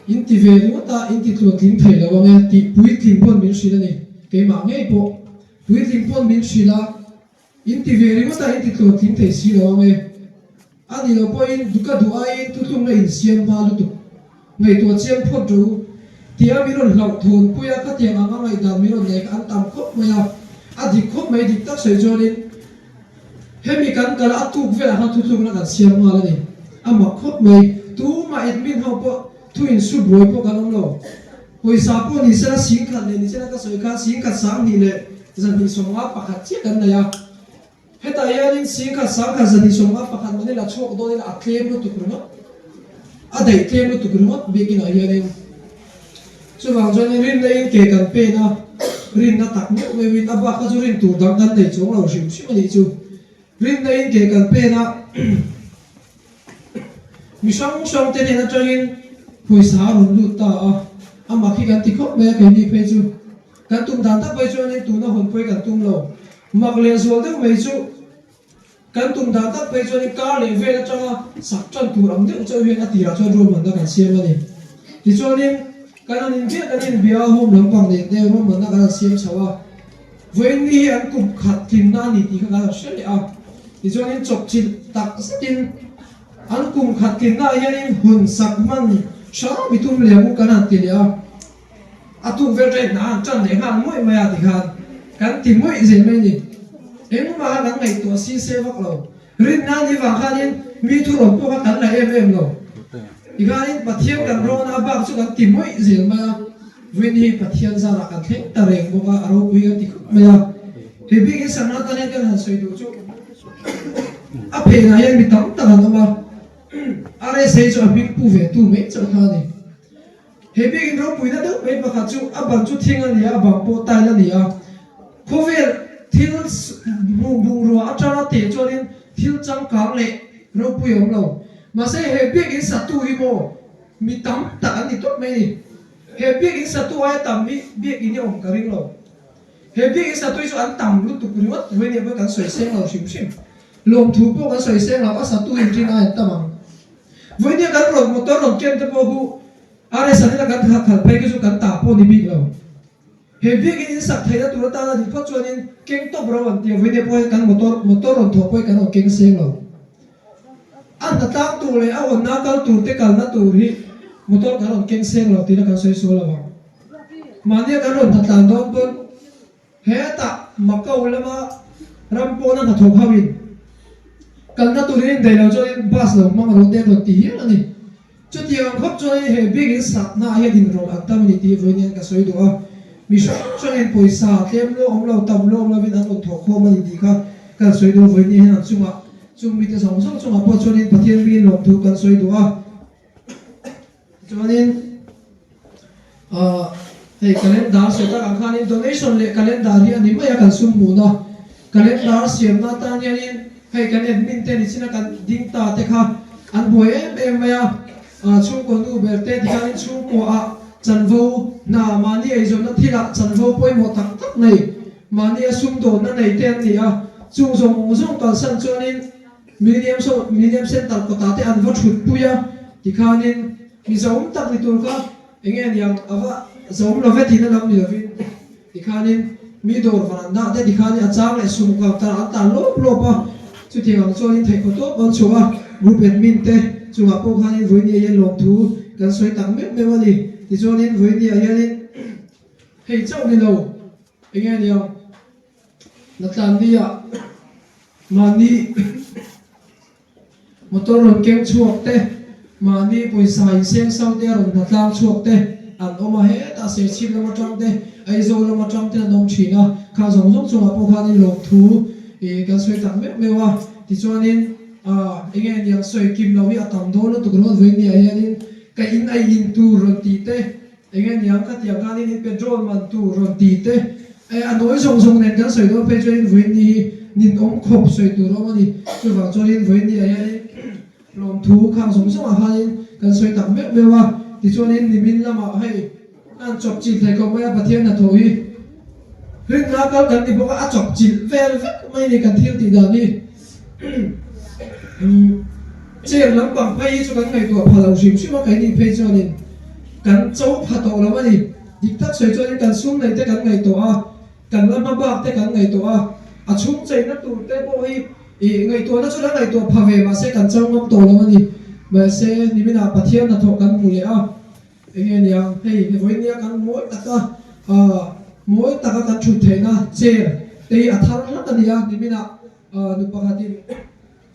In ti ve ringawt a, in ti tluantling thei lo ang e tih puitling pawn min hrilh a ni. Keimah ngei pawh puitling pawn min hrilh a. In ti ve ringawt a, in ti tluantling thei si lo ang e. A ni lo pawhin duka duh aiin thutlukna in siam hma lutuk. Ngaihtuah chiang phawt rawh u. Tia min rawn hlauh thawn pui a, khatiang ang a ngaihdan min rawn nei kha an tam khawp mai a. A dik khawp mai dik tak sawi chuanin hemi kan kal a tuk velah khan thutlukna kan siam nghal a ni. A mak khawp mai. Tumah admin ho pawh thu insu buai pawh kan awm lo. Pawisa pawh ni sela 10,000 leh ni sela ka sawi khan 10,000 20 leh 251 chiah kan nei a. Hetah hianin 10,000 10,000 251 man ila chhuak dawn ila a tlem lutuk ringawt, a daih tlem lutuk ringawt biakinah hianin. Chuvang chuanin rinna in ke kan pen a, rinna tak meuh meuhin a bak kha chu rin tur dang kan nei chuang lo hrim hrim a nih chu. Rinna in ke kan pen a. Mi hrang hrang te nen atangin pawisa a rawn lut ta a, amah khi kan ti khawp mai a keini phei chu. Kan tum dan tak phei chuanin tuna hawn pawhi kan tum lo. Mak leh zual deuh mai chu kan tum dan tak phei chuanin kar leh vel atanga sak tan tur ang deuh chauh hian a tirah chuan ruahmanna kan siam a ni. Tichuanin kan han inbiak kan inbia a, home lampang nen te ruahmanna kan han siam chho a. Vawiin ni hi an kum khat tlinna a ni tih kha kan han hre leh a, tichuanin chawpchilh tak zetin an kum khat tlinna ah hianin hun sak hman hram i tum leh ang u kan han ti leh a, a tuk vel ṭaih hna an ṭan leh nghal mawih mai a tikhan kan ti mawih zel mai a ni. Engmah kan ngaihtuah si se vak lo. Rinna ni vang khanin mi thurawn pawh kha kan la em em lo. Tikhanin Pathian kan rawn a, a bak chu kan ti mawih zel mai a. Vawiin hi Pathian zarah kan thleng ta reng bawk a, a ropui kan ti khawp mai a. He bik hi Sanna tan hian kan han sawi duh chu a phenah hian mi tam tak an awm a, RSA chu a hming pu ve tu mai chauh kha a ni. He bikin ropuina deuh mai pakhat chu a ban chu thing a ni a, a bang pawh tile a ni a. Khawvel thil hmuh bungrua atanga teh chuanin thil changkang leh ropui a awm lo. Mahse he biakin satu hi maw mi tam tak an ni tawp mai a ni. He biakinn satu aia tam hi biakinn hi a awm ka ring lo. He biakinn satu hi chu an tam lutuk ringawt vawi nia pawh kan sawi seng lo hrim hrim. Lawmthu pawh kan sawi seng lo, a satu in rin aiin tam ang. Vawi nia kan rawn motor rawn ken te pawh hu RS an ila kan khalh khalh phei khi chu kan ta pawh ni bik lo. He biakinn in sak theihna tur atana dik phawt chuanin keng tawp ro an ti a, vawi nia pawh hian kan motor motor rawn thawh pawh hi kan rawn keng seng lo. A hnatlang tur leh a hawnna kal tur te kalna tur hi motor kan rawn keng seng lo tiin kan sawi sual lo ang. Mahnia kan rawn hnatlan dawn pawn hetah Macau lama ram pawna hnathawk ho in kalna turin in daih lo chuanin bus lo hmang rawh te an rawn ti hial a ni. Chutiang ang khawp chuanin he biakinn sakna ah hian inrawlh an tam a ni tih vawiin hian ka sawi duh a. Mi hrang hrangin pawisa tlem lo awm lo tam lo awm lovin an rawn thawh khawm a ni tih kha kan sawi duh a, vawiin hian an chungah chung mite zawng zawng chungah pawh chuanin Pathian miin lawmthu kan sawi duh a. Chuanin ahh hei calendar sawi takah khanin donation leh calendar hi a ni mai a kan sum hmuhna. Calendar siamna atan hianin hei kan admin te nichina kan ding ta te kha an buai em em mai a. Ahh chhungkaw nu ber te tikhanin chhungkaw ah chanvo hna mahni eizawnna thilah chanvo pawimawh tak tak nei mahni a sumdawnna nei te an ni a. Chung zawng zawng kalsan chuanin Millennium saw Millennium Centre kawtah te an va thut pui a, tikhanin mi zahawm tak ni tur kha enge aniang a va zahawm lo ve tihna lam ni lovin tikhanin mi dawr varanda te tikhanin a chang leh sum counter an tan lawp lawp a, chutiang ang chuanin theihkaw tawp an chhuah a, group admin te chungah pawh khanin vawinia hian lawmthu kan sawi tak meuh meuh a ni. Tichuanin vawinia hianin hei chauh ni lo enge aniang. Natlandia mahni motor rawn keng chhuak te, mahni pawisa inseng sau te a rawn hnatlang chhuak te an awm a, hetah Serchhip lam atang te, Aizawl lam atang te an awm thin a, kha zawng zawng chungah pawh khanin lawmthu ih kan sawi tak meuh meuh a, tichuanin ah enge niang sawi kim loh hi a tam dawn lutuk ringawt vawiin hianin ka in a in tur rawn tih te, Enge niang ka tiang khanin in petrol man tur rawn ti te eh a nawi zawng zawng nen kan sawi dawn phei chuanin vawiin ni hi nin awm khawp sawi tur awm a ni. Chuvang chuanin vawiin ni ah hianin lawmthu khang zawng zawng ah khanin kan sawi tak meuh meuh a. Tichuanin nimin lamah hei an chawp chilh thei khawp mai a Pathian hnathawh hi rinna kal kan ni bawk a, a chawp chilh vel vek mai a ni kan thil tih dan hi. Chair lampang phei hi chu kan ngaihtuah pha lo hrim hrim a, keini phei chuanin kan cho pha tawh lo a ni. Dik tak sawi chuanin kan sum neih te kan ngaihtuah a, kan la hma bak te kan ngaihtuah a, a chhung cheina tur te pawh hi ih ngaihtuahna chu la ngaihtuah pha ve mahse kan cho ngam tawh lo a ni. Mahse niminah Pathian hnathawh kan hmu leh a, enge niang hei vawiin nia kan mawi taka ah mawi taka kan thut theihna chair te hi a thar hlak a ni a, niminah nu pakhatin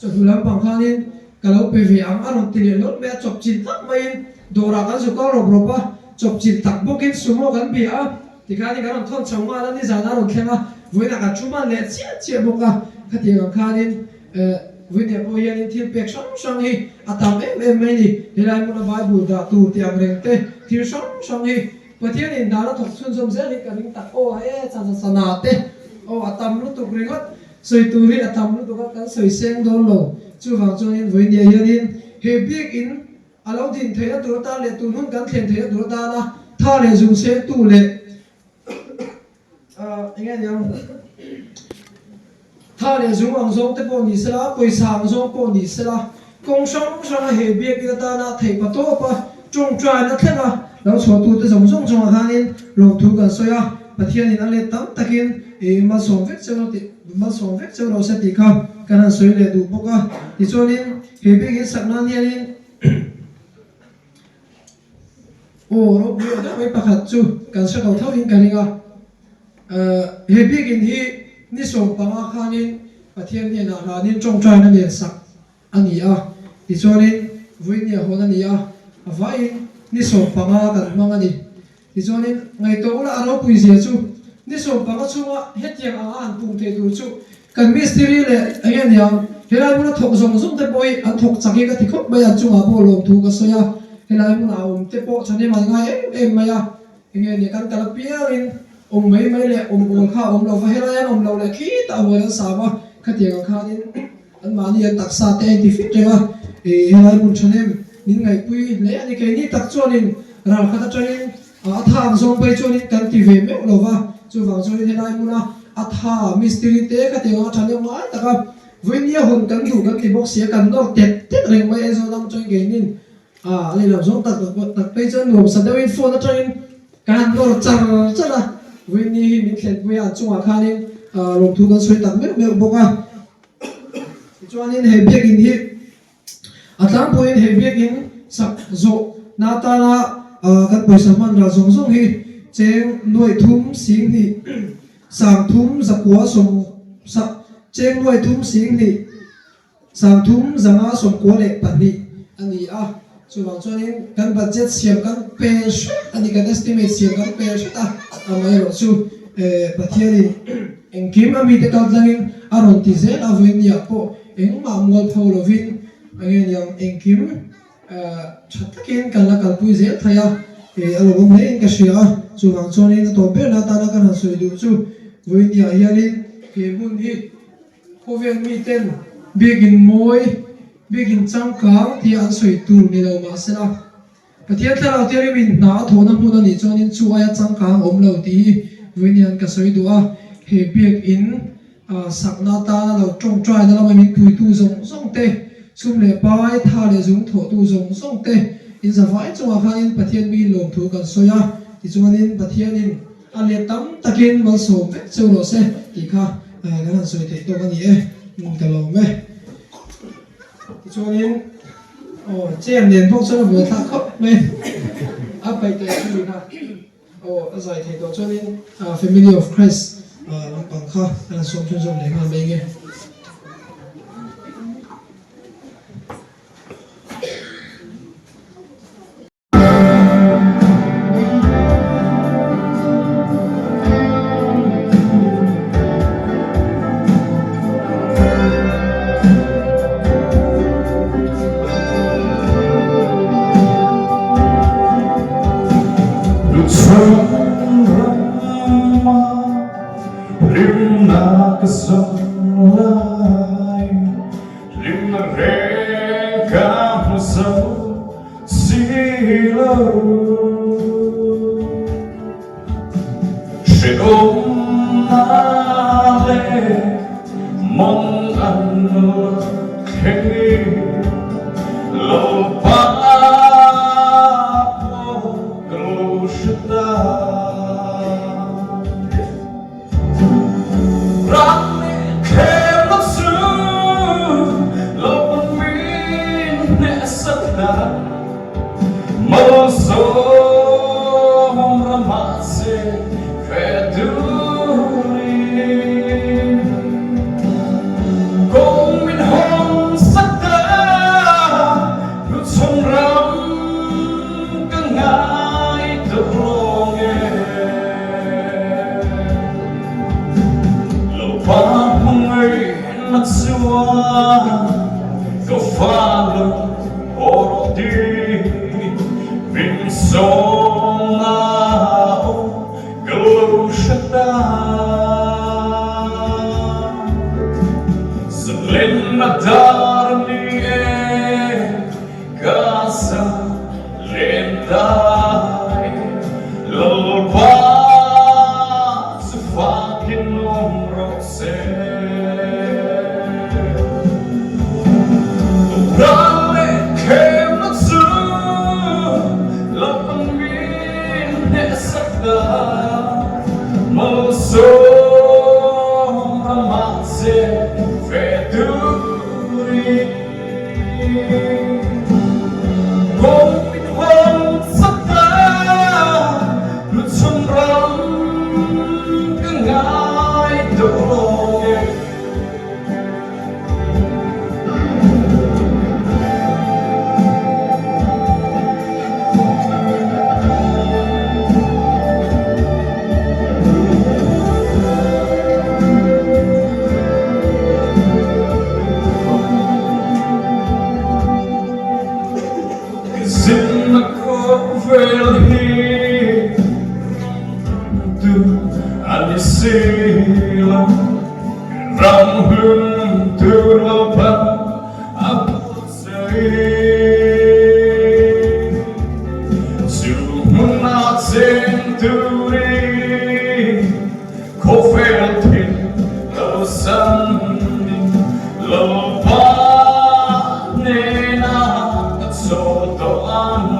Chawhnu lampang khanin ka lo pe ve ang a rawn ti leh lawt mai a, chawpchilh tak maiin dawrah kan zu kal rawp rawp a, chawpchilh tak bawkin sumo kan bia a, tikhanin kan rawn thawn chho nghal a, nizan a rawn thleng a, vawiinah kan thu hman leh chiah chiah bawk a, khatiang ang khanin eh vawiinah pawh hianin thil pek hrang hrang hi a tam em em mai a ni, helai hmuna Bible dah tur tih ang reng te thil hrang hrang hi Pathianin hna la thawk chhunzawm zel hi ka ring tak aw he cha cha sana te aw a tam lutuk ringawt. Sawi tur hi a tam lutuk a, kan sawi seng dawn lo. Chuvang chuanin vawinia hianin he biakinn a lo din theihna tur atan leh tun hun kan thlen theihna tur atana tha leh zung sengtu leh eng nge niang tha leh zung ang zawng te pawh ni sela, pawisa ang zawng pawh ni sela, kawng hrang hranga he biakinn atana theih pa tawp a, tawngtaina thleng a lo chhuahtute zawng zawng chungah khanin lawmthu kan sawi a, Pathianin a let tam takin i malsawm vek cheu tih malsawm vek cheu lo se tih kha kan han sawi leh duh bawk a. Tichuanin he biakinn sak nan hianin aw ropui aw deuh mai pakhat chu kan hre lo tho in ka ring a. He biakinn hi ni 15 khanin Pathian hnenah hlanin tawngtaina nen sak a ni a, tichuanin vawinia hawn a ni a, a vaiin ni 15 kan hmang a ni. Tichuanin ngaihtuah ula a ropui zia chu ni 15 chhunga hetiang anga han pung thei tur chu kan mistiri leh eng nge niang helai hmuna thawk zawng zawng te pawh hi an thawk chak hi ka ti khawp mai a, an chungah pawh lawmthu ka sawi a, helai hmunah a awm te pawh thahnem an ngai em em mai a, eng nge nia kan kal apiangin awm mai mai leh awm awl kha a awm lo va, helai an awm lo leh khitah huan an sam a, khatiang ang khanin. An mahni an taksa te a inti fit reng a, i helai hmun thahnem min ngaihpui hle a ni. Keini tak chuanin ral khat atangin A tha ang zawng phei chuanin kan ti ve meuh lo va, chuvang chuanin helai hmuna a tha mistiri te ka ti ang a tha deuh ngai tak a, vawinia hawn kan duh kan ti bawk si a, kan nawr tet tet reng mai Aizawl lam atangin keinin a lehlam zawng tak tak phei chuan nuamsa deuhin phone atangin kan han nawr char char a, vawiini hi min thlenpui a an chungah khanin lawmthu kan sawi tak meuh meuh bawk a. Tichuanin he biakinn hi A tlangpuiin he biakinn sak zawh na atana kan pawisa hman ral zawng zawng hi cheng nuaih thum sing hnih sang thum zakua sawm sak cheng nuaih thum sing hnih sang thum zanga sawmkua leh pahnih a ni a. Chuvang chuanin kan budget siam kan pel hret a ni, kan estimate siam kan pel hret a, amaherawhchu Pathianin engkim a mite kal tlangin a rawn ti zel a, vawinia pawh engmah mual pho lovin a nge niang engkim tha takin kan la kalpui zel thei a, a lo awm hlein ka hria a, chuvang chuanin a tawp berna atana kan han sawi duh chu vawinia hianin he hmun hi Khawvel miten biakin mawi, biakin changkang tia an sawi tur ni lo mah sela, Pathian Thlarau Thianghlimin hna a thawhna hmun a nih chuanin chu aia changkang awm lo tih hi vawiin ka sawi duh a. He biakin sakna atana lo tawngtaina lama min puitu zawng zawng te, sum leh pai, tha leh zung thawhtu zawng zawng te inzavai chungah khanin Pathian mi lawmthu kan sawi a, tichuanin Pathianin A let tam takin malsawm vek cheu rawh se tih kha kan han sawi theih tawk a ni e, ka lawm e. Tichuanin aw chair nen bawk chuan a buai thlak khawp mai a paih teh chu ni kha aw a zai theih tawh chuanin Family of Christ lampang kha kan han sawm chhunzawm leh nghal mai nge. Si lo. Hrehawmna leh mawng an thleng lo pa pawh ka lo hre ta. Ram leh khel a chu lo pa min hnehsak hna. Malsawm ramah che fe turin kawng min hawn sak ta, hnuchhawn ram ka ngai tawh lawng e. Lo pa hmangaihna chuan ka fa lo Aw rawh ti min sawm na aw ka lo hre ta. Zalenna dar ni e ka zalen ta e Lalpa chu fakin awm rawh se. Ral leh khemna chu lalpan min hnehsak ta, malsawm ramah che ve turin kawng min hawn sak ta, hnuchhawn ram ka ngai tawh lawng e. Zinna khawvel hi tu a ni si lo. Ram hlun tur lo phan a buatsaih. Chu hmunah che Lalpa hnenah ka chaw tawh ang.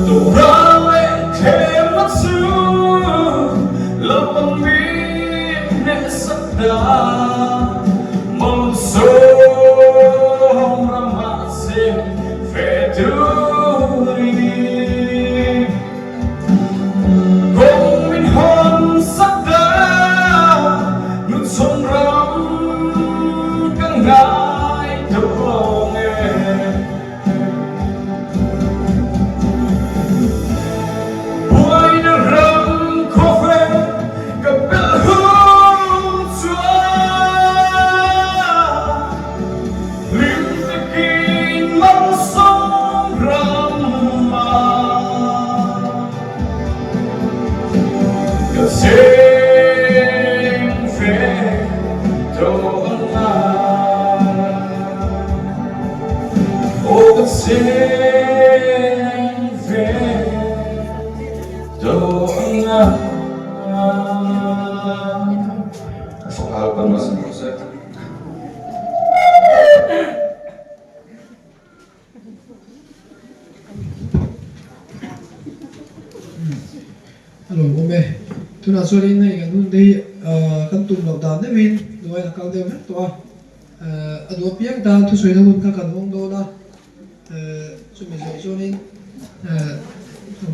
Tura leh thlemna chu Lalpan min hnehsak ta, Malsawm ramah che ve turin. Kawng min hawn sak ta, nunchawm ram ka ngai deuh lawng e. Buaina ram khawvel ka belh hun chuan hlim takin malsawm ram ah ka cheng ve tawh ang a. Aw ka cheng ve tawh ang a. A fak al kan mas rawh se. A lawm awm e. Tunah chuanin hei kan hun te hi kan tum loh dan deuhin duain a kal deuh vek tawh a. A duh apiang tan thusawina hun kha kan hawng dawn a, chumi zawh chuanin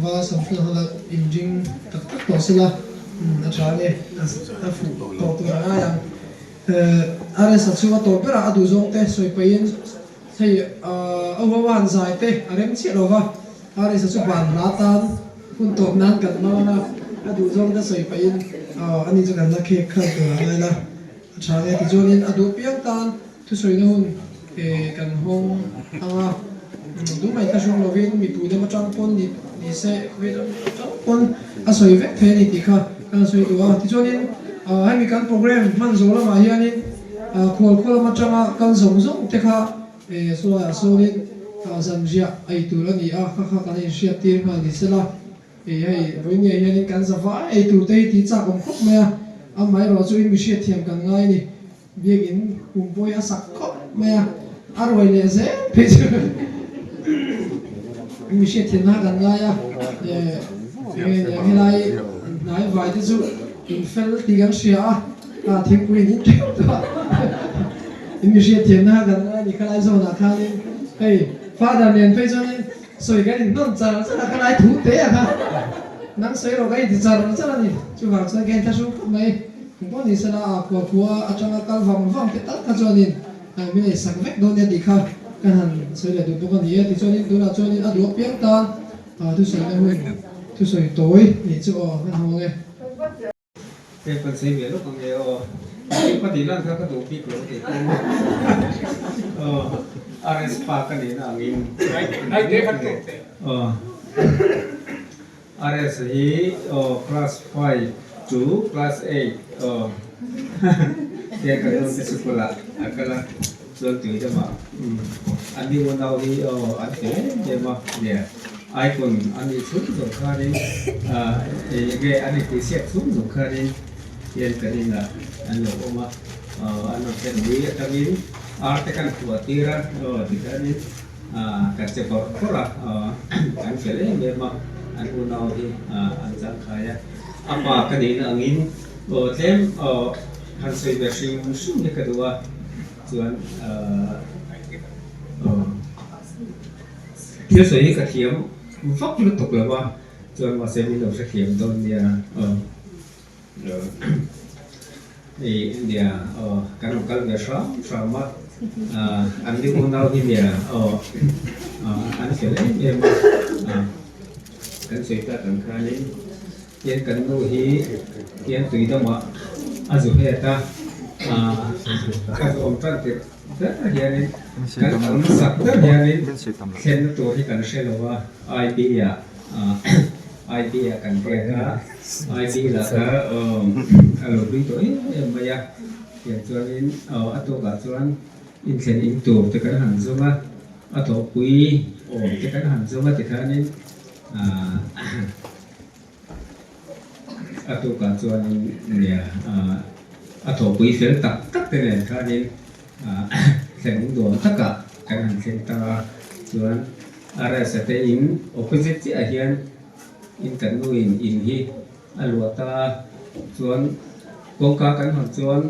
va samfun hala inring tak tak tawh sela a tha nge a fuh tawh tur a ngai ang. RS-a chu a tawp berah a duh zawng te sawi pahin hei a huama han zai te a rem chiah lo va, RS-a chu ban hla tan hun tawp nan kan hmang a, a duh zawng te sawi pahin ani chu kan la khek khalh tur a ngai la. A tha nge tichuanin a duh piang tan thusawina hun kan hawng ang a, duh mai kha hrang lovin mipui lam atang pawn ni ni se khawvel lam atang pawn a sawi vek thei a ni tih kha kan sawi duh a. Tichuanin hemi kan program hman zawh lamah hianin khualkhaw lam atanga kal zawng zawng te kha sawlaiah sawnin zanriah ei tur a ni a, kha kha kan inhriat tir nghal ni sela. Hei hei, vawiin ngei hianin kan za vai ei tur te hi tih chak awm khawp mai a, amaherawh chu in mihriat thiam kan ngai a ni. Biakin kum pawh hi a sak khawp mai a, a ruai leh zel phei chu in mihriat thiamna kan ngai a, enge niang helai hnai vai te chu in fel tih kan hria a, a thingpui in in theuh tawh a, in mihriat thiamna kan ngai a ni khalai zawnah khanin hei father nen phei chuanin Sawi kan inhnawn char char a, ka lai thu te a kha nang sawi rawh ka inti char char a ni. Chuvang chuan ka inthlahrung khawp mai. Eng pawh ni sela a khua khua atanga kal vang vang te tal kha chuanin min ei sak vek dawn nia tih kha kan han sawi leh duh bawk a ni e. Tichuanin tunah chuanin a duh apiang tan thusawina hun thusawi tawi nih chu aw kan hawng e. Hei kan sawi ve lawk ang e aw. Hei pahnih lan kha ka duh bik lo tih pawh aw RS pa ka nihna angin aw RS hi aw class 5 to class 8 aw he kan nawn te sikul ah a kal a chuan tui lamah an ni unau hi aw an fel em em a nia. Icon a nih chhung zawng khanin enge a ni tih hriat chhung zawng khanin hian kan inah an lo awm a, an rawn thlen ui atangin ar te kan khuah tir a, tikhanin kan che bawrh bawrh a, kan fel em em a, an unau hi an changkhai a, a pa ka nihna angin tlem han sawi ve hrim hrim hi ka duh a, chuan Thil sawi hi ka thiam vak lutuk lo a, chuan mahse min lo hrethiam dawn nia aw. Hei nia aw kan rawn kal ve hram hram a, an ni unau hi nia aw an fel em em a, kan sawi tak ang khanin hian kan nu hi hian tui damah a zu het a, a zu awm tan tirh. Ber hianin kan awm sak ber hianin thlenna tur hi kan hre lo a, IB ah IB ah kan riak a, IB lah kha a lo hlui tawh em em mai a, tiang chuanin a tawkah chuan inthlen in tur te kan han zawng a, a thawhpui awm te kan han zawng a tikhanin A tukah chuanin nia A thawhpui fel tak tak te nen khanin thlen nuam takah kan han thleng ta a, chuan RS-a te in opposite chiah hian in kan nu in in hi a luah ta a, chuan kawngka kan hawn chuan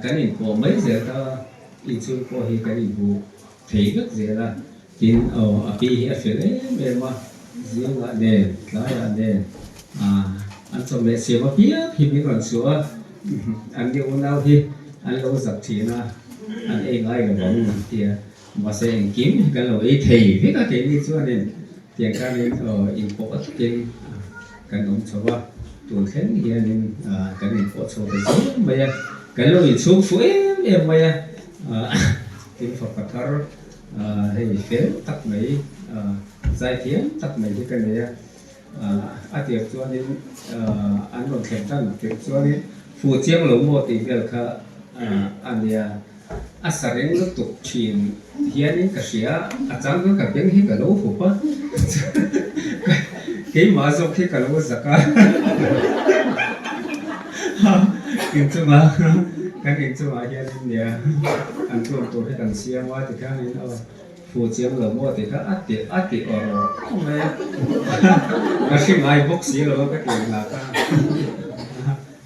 kan inpawh mai zel ta a, inchhung pawh hi kan inhmu thei vek zel a, tin aw a pi hi a fel em em a, zingah nen tlaiah nen an chawhmeh siam apiang hi min rawn chhuah a, an ni unau hi an lo zak thin a, an ei ngai lo ang tia mahse engkim hi kan lo ei thei vek a keini chuanin tiang khanin aw inpawh takin kan awm chho a, tun thleng hianin kan inpawh chho ta zel mai a, kan lo inchhung fuh em em mai a. Tin fapa thar hei fel tak mai zaithiam tak mai hi ka nei a, a tir chuanin an rawn thlen tan tirh chuanin fu chiang lo maw tih vel kha a nia, a sa reng lutuk thin hianin ka hria a chang chuan ka beng hi ka lo hup a, keimah zawk hi ka lo zak a. Inchungah kan inchungah hianin nia an tuam tur hi kan siam a tikhianin aw fu chiang lo maw tih kha a ti a ti awr awr mai a ka hre ngai bawk si lo a ka ti ang lah kha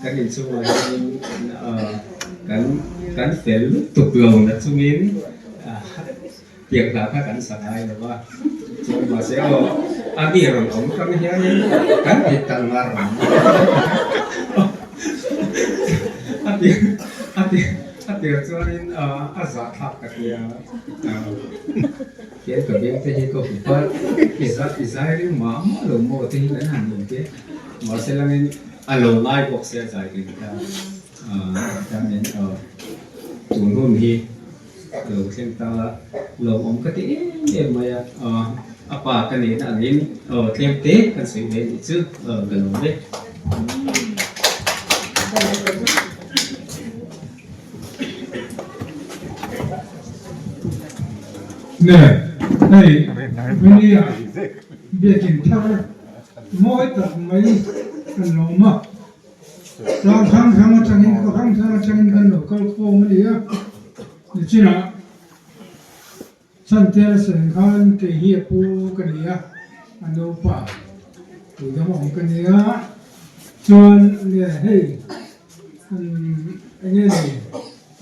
kan inchungah hianin kan kan fel lutuk lo na chungin Tiang hla kha kan sa ngai lo a, chuan mahse aw a mi rawn awm tang hianin kan ti ta ngar a ti a ti a tir chuanin a zahthlak ka tia tiang ka beng te hi ka hup a i za i zai ring mah mah lo maw te hi kan han ning te mahse langin a lo ngai bawk sia zai ring kha chuanin tun hun hi Ka lo thleng ta a, lawmawm ka ti em em mai a, a pa ka nihna angin aw tlem te kan sawi ve anih chu ka lawm e. Nge hei Winnie-a biakin thar mawi tak mai kan lawm a. Tlang hrang hrang atangin khaw hrang hrang atangin kan lo kal khawm a ni a, nichinah Chantela sawi khan kei hi a pu ka ni a, a naupa tuidang awm ka ni a, chuan nge hei eng nge ni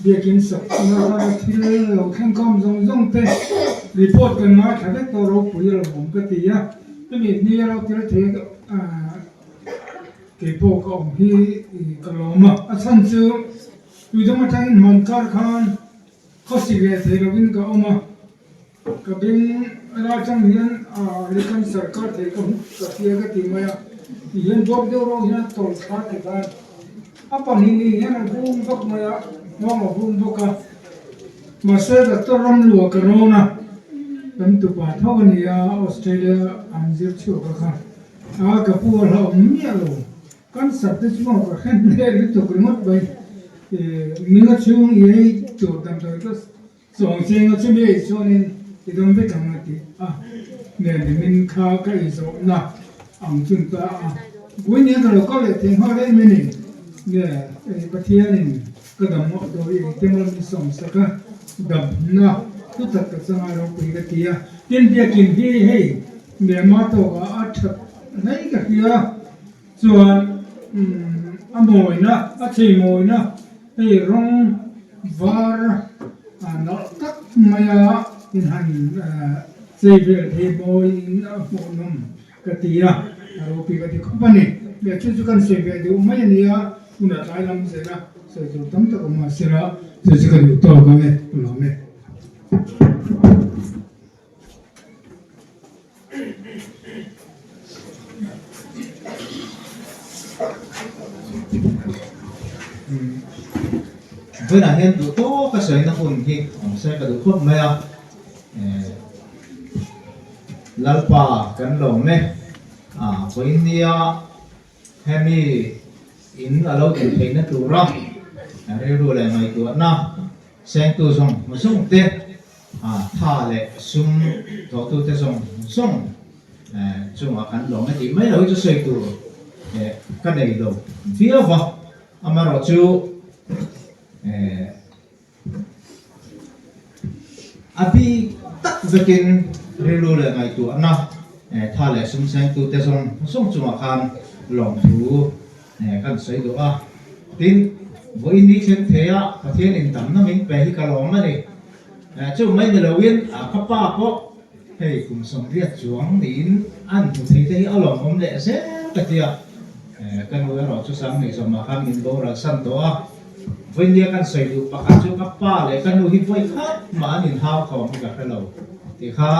biakin sak na thil lo thleng khawm zawng zawng te report kan ngaithla vek tawh ropui a lo awm ka ti a, hemi ni a lo tel thei a. Kei pawh ka awm hi ka lawm a, a chhan chu tuidang atangin hman kar khan khawsik leh thei lovin ka awm a, ka beng la atang hian a cancer kar thei ka hmu ka hria ka ti mai a, ti hian bawk deuh rawh hian a tawlh thla ti khan a pahnih ni hian a vum vak mai a, nghawng a vum bawk a, mahse doctor Ramlua ka rawn a, kan tupa tho a ni a, Australia an zir chhuak a kha. A ka pu a hlauh miah lo. Kan sap te chu maw ka hre hneh lutuk ringawt mai. Minga chhung i ei tur damdawi ka sawng cheng a chumi ei chuanin i dawm vek ang a ti a. Nen nimin kha ka ei zawhna ang chun ta a. Vawiin ka lo kal leh thei nghal em a ni. Nge Pathianin ka dam ngawt dawi engtin rawn min sawm sak a, damna thu tak ka changa ropui ka ti a. Tin biakin hi hei Myanmar tawkah a that hlei ka hria chuan a mawina a chei mawina hei rawng var nalh tak maia inhan chei vel hi mawiin a hmuhnawm ka ti a, a ropui ka ti khawp a ni. Chu chu kan sawi ve duh mai a nia, huna tlai lam zela sawi tur tam tak awm a sira chu chu ka duh tawk ang e, ka lawm e. Vawiinah hian duh tawka sawina hun hi awm se ka duh khawp mai a, Lalpa kan lawm e, vawiin nia hemi in a lo din theihna tura rilru leh ngaihtuahna sengtu zawng zawng te tha leh sum thawhtute zawng zawng chungah kan lawm e tih mai lo hi chu sawi tur ka nei lo viau va, amaherawhchu. A bik tak vekin rilru leh ngaihtuahna tha leh sum sengtute zawng zawng chungah khan lawmthu kan sawi duh a. Tin, vawiin ni thleng theia Pathian intamna min pe hi ka lawm a ni. Chu mai ni loin ka pa pawh hei kum 80 chuang niin an hmu thei te hi a lawmawm leh zel ka ti a. Ka nu erawh chu sang nei zawmah khan min boral san tawh a. Vawinia kan sawi duh pakhat chu ka pa leh ka nu hi vawi khat mah an inhau thawm hi ka hre lo tih kha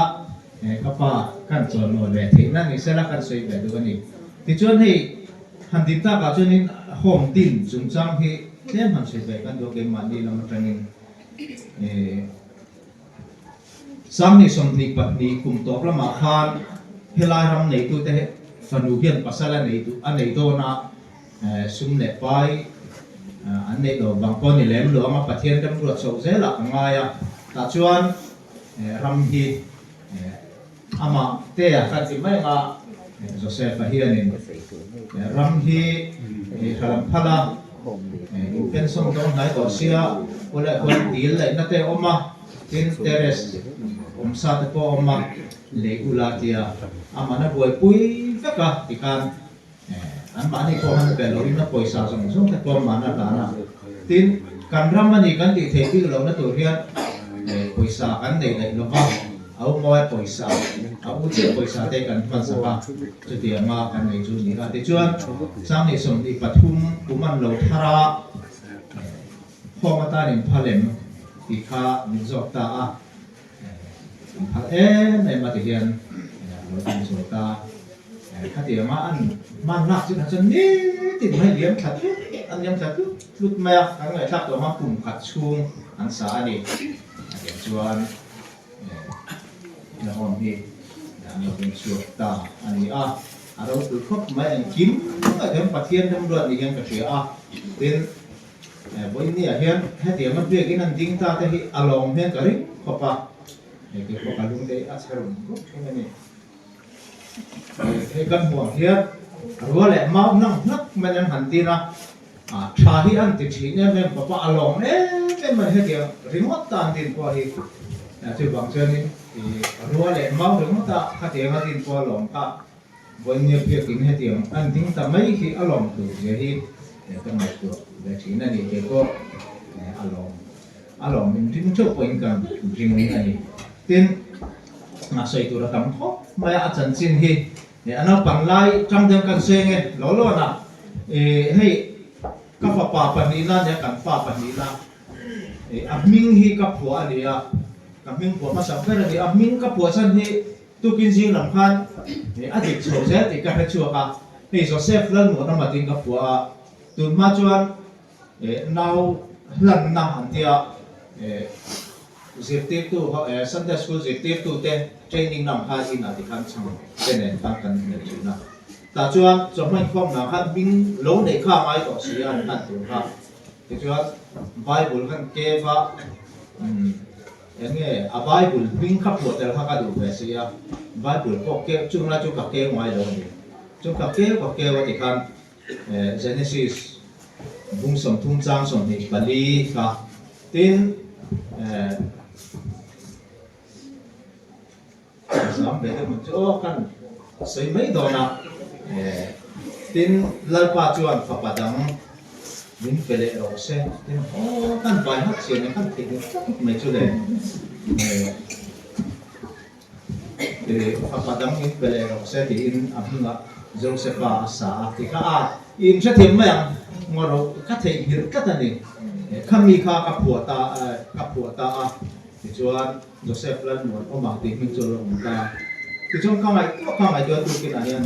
ka pa kan chawnnawn leh theihna ni sela kan sawi ve duh a ni. Tichuan hei han din takah chuanin home din chungchang hi tlem han sawi ve kan duh a keimahni lam atangin. 2022 kum tawp lamah khan helai ram neitute fanu hian pasal a nei duh a nei dawn a, sum leh pai an neih lo vang pawh a ni lem lo ang a, Pathian remruat chhoh zelah ka ngai a, tah chuan ram hi amah te a kan ti mai ang a, Joseph-a hianin ram hi hralam phal a, in pension dawn hnai tawh sia, kawleh khuan dil laihna te a awm a, tin terrace awm sa te pawh a awm a, lei ula tia amahna buaipui vek a tikhan anmahni pawh han pe loin a pawisa zawng zawng te pawh amahna hlan a, tin kan ram a ni kan tih theih bik lohna tur hian pawisa kan nei daih lova. A u mawi pawisa, a u chiah pawisa te kan hman sak a, chutianga kan nei chu ni a. Tichuan, 2023 kum an lo thar a, khawm atan in phal em tih kha min zawk ta a, an phal em em a ti hian a lo din zawh ta. Khatianga an hman lak chinah chuan nitin mai liam thla tlut an liam thla tlut tlut mai a, kan ngaihthlak tawh ang a kum khat chhung an sa a ni. A tiang chuan. Hlauhawm hi an lo beng chhuak ta a ni a, a ropui khawp mai engkim ah hian Pathian remruat ni hian ka hria a, tin vawiinniah hian hetiang a biakin an ding ta te hi a lawm hian ka ring khawp a, hei keipawh ka lung te hi a chhe rum rum thin a ni. Hei kan hmuh ang hian rua leh mau hnang hlak mai an han tin a, tha hi an ti thin em em khawp a, a lawm em em a ni hetiang ringawt ta an din pawh hi chuvang chuanin rua leh mau ringawt a khatiang a din pawh a lawm kha vawiin biakin hetiang an ding ta mai hi a lawm tur zia hi ka ngaihtuah ve thin a ni keipawh a lawm. A lawm min ring theuh pawhin kan ring a ni. Tin, a sawi tur a tam khawp mai a, a chanchin hi a naupang lai tang deuh kan sawi ange law law na. Ih hei ka fapa pahnihna nia kan fa pahnihna ih a hming hi ka phuah a ni a, ka hming phuah hmasa ber a ni. A hming ka phuah chhan hi tukin zing lam khan a dik chho zel tih ka hre chhuak a, hei Joseph Lalmuanawma tiin ka phuah a, tun hma chuan Nau hlanna an tia zirtirtu Sunday School zirtirtute training lam kha inah tikhan chhang te nen khan kan nei thin a. Tah chuan chawhma inkhawmna khan hming lo neih kha a ngai tawh si a an hlan tur kha. Tichuan Bible khan cave a eng nge a Bible hming kha phuah tel kha ka duh ve si a, Bible pawh keu chung lai chu ka keu ngai lo a ni. Chu ka keu ka keu a tikhan Genesis bung 30 chang 24 kha tin zam ve deuh ang chu aw kan sawi mai dawn a tin Lalpa chuan fapa dang min pe leh rawh se tin aw kan vai hak chian e kan theih leh tlat mai chu le Fapa dang in pe leh rawh se tiin a hmingah Josefa a sa a ti kha a in hrethiam mai ang ngaw ka theihnghilh tlat a ni. Khami kha ka phuah ta ka phuah ta a tichuan Joseph Lalmuanawma tih hming chu a lo awm ta. Tichuan ka ngaihtuah ka ngaihtuah tukinah hian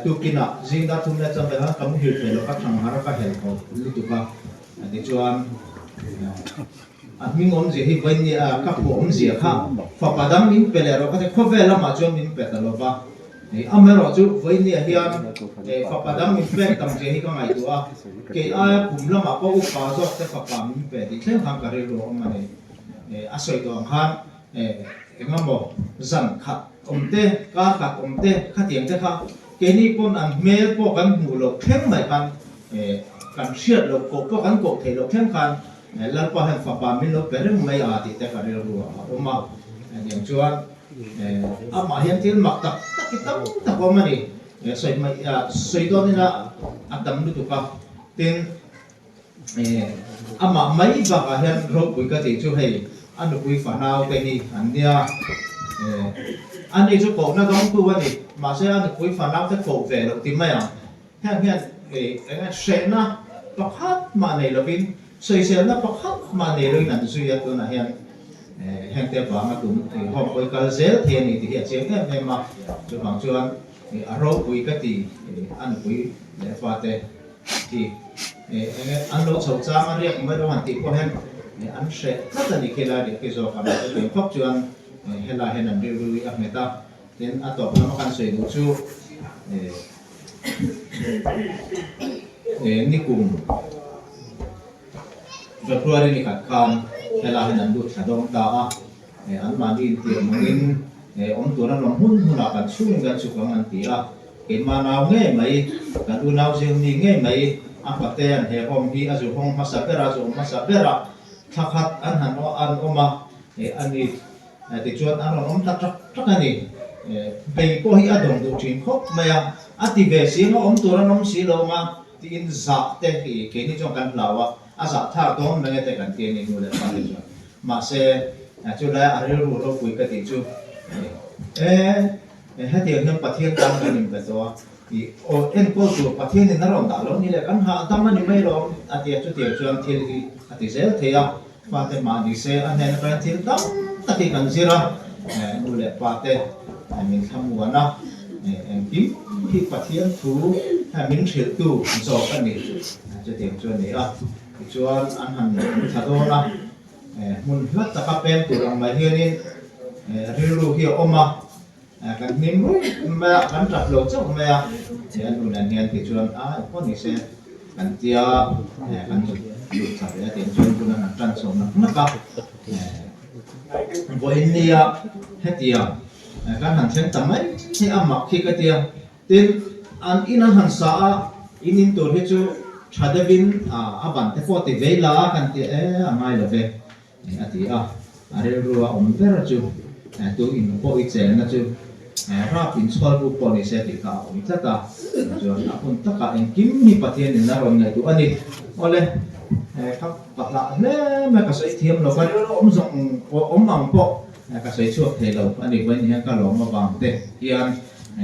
tukinah zing dar thum leh cham leh khan ka muhil thei lo ka thanghar a ka hel tawh lutuk a tichuan A hming awmzia hi vawiin a ka phuah awmzia kha fapa dang min pe leh rawh ka ti, khawvel lamah chuan min pe ta lova, amaherawh chu vawiin hian fapa dang min pek tam zia hi ka ngaihtuah a, kei aia kum lamah pawh upa zawk te fapa min pe tih thleng khan ka rilru a awm a ni. A sawi tawh ang khan engemaw zan khat awm te, kar khat awm te khatiang te kha keini pawn an hmel pawh kan hmuh loh thleng mai khan kan hriat loh koh pawh kan koh theih loh thleng khan. Lalpa hian fapa min lo pe reng mai a tih te ka rilru a awm a. Hetiang chuan amah hian thil mak tak tak hi tam tak awm a ni. Sawi mai sawi dawn ila a tam lutuk a. Tin, amah mai bakah hian ropui ka tih chu hei a nupui fanau te hi an nia. Ani chu kohna dawngtu a ni. Mahse a nupui fanau te koh ve loh ti mai ang. Heng hian eng hrehna pakhat mah nei lovin, sawiselna pakhat mah nei lovin an zui a, tunah hian hengte vanga tum home pawh i kal zel thei a ni tih hi a chiang em em a, chuvang chuan a ropui ka ti a nupui leh fate hi eng an lo chho chang a riak mai lo han tih pawh hian an hreh tlat a ni khi lai riak hi zawk a, mahse tun khawp chuan helai hian an rilru hi a nghet a, tin a tawp lama kan sawi duh chu. Nikum February ni khat khan helai hian an lut thla dawn ta a, anmahni intiam angin awm tur an awm hun hunah kan chhungin kan chhuk ang an ti a, keimah nau ngei mai, kan unau zirni ngei mai a fate an he home hi a zu hawng hmasa ber a, a zu awm hmasa ber a, thla khat an han an awm a, a ni. Tichuan a rawn awm ta ṭak ṭak a ni. Bei pawh hi a dawng duh ṭhin khawp mai a, a ti ve si emaw awm tur an awm si lo anga tiin zah te hi keini chuan kan hlau a, a zah thlak dawn mai te kan ti a ni nu leh pa te chuan. Mahse, chulai a rilru ropui ka tih chu e, hetiang hian Pathian tan kan inpe tawh a, i aw enkawl tur Pathianin a rawn dah lo ni le, kan hahdam a ni mai lawm a ti a, chutiang chuan thil hi a ti zel thei a. Fate mah ni se a hnena kan thil tam tak hi kan zir a, nu leh pa te min thlamuan a, engkim hi Pathian thu min hrilhtu zawk a ni, chutiang chu a ni a. Tichuan an han thla dawn a, hmun hla taka peng tur ang mai hianin rilru hi a awm a, kan hnim ruih mai a, kan tap lo chauh mai a, he a nu nen hian tichuan a engpawh ni se kan tia kan lut thla ve a tih chuan bul an han tan chho nak nak a, vawiin nia hetiang kan han thleng ta mai hi a mak hi ka tia, tin an in an han sa a, in in tur hi chu tha deuhin a ban te pawh ti vei la kan tia e a ngai lo ve. A ti a, a rilru a awm ber chu tu in pawh i chenna chu rap in chhual buk pawh ni se tih kha a awm tlat a, chuan a hun takah engkim hi Pathian in a rawn ngaihtuah a ni. Awle, ka pahlah hle mai ka sawi thiam lo, ka rilru awm zawng awm ang pawh ka sawi chhuak thei lo a ni, vawiin hian ka lawm avang te hian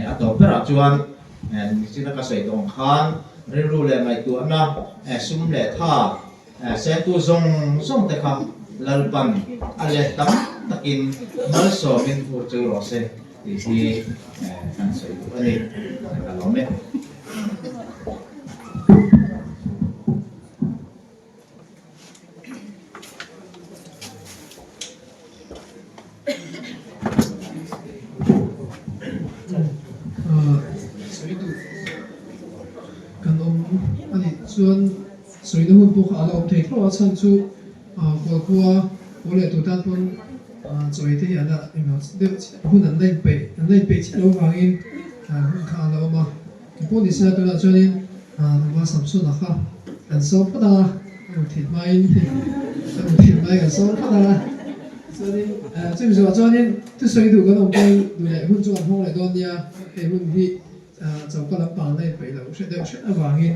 a tawp berah chuan nichina ka sawi tawh ang khan rilru leh ngaihtuahna sum leh tha Sentu zawng zawng te kha Lalpan a let tam takin malsawmin hur chu rawh se tih hi kan sawi duh a ni. Ka lawm e. Sawi duh kan awm a nih chuan Sawina hun pawh kha a la awm thei tho a, chhan chu Kawlkhua pawl leh tu tan pawn chawi te hi an la englo deuh chiah hun an la inpeih an la inpeih chiah loh avangin hun kha a la awm a, engpawh ni se tunah chuanin Nova Samsona kha kan sawm phawt ang a, a rawn thih hmain a rawn thih hmain kan sawm phawt ang a, chuanin chumi zawhah chuanin thusawi duh kan awm pawn duh leh hun chu kan hawng leh dawn nia, hei hun hi choka lampang an la inpeih loh hret deuh hret avangin.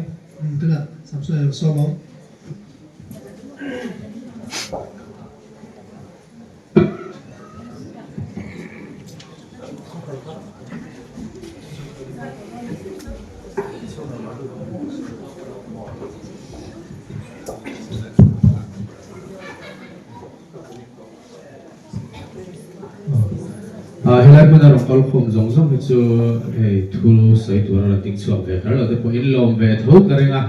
Tunah Samson a lo sawm ang. Helai hmuna rawn kal khawm zawng zawng hi chu hei thu sawi tur a rawn ding chhuak ve kher lo te pawh in lawm ve tho ka ring a,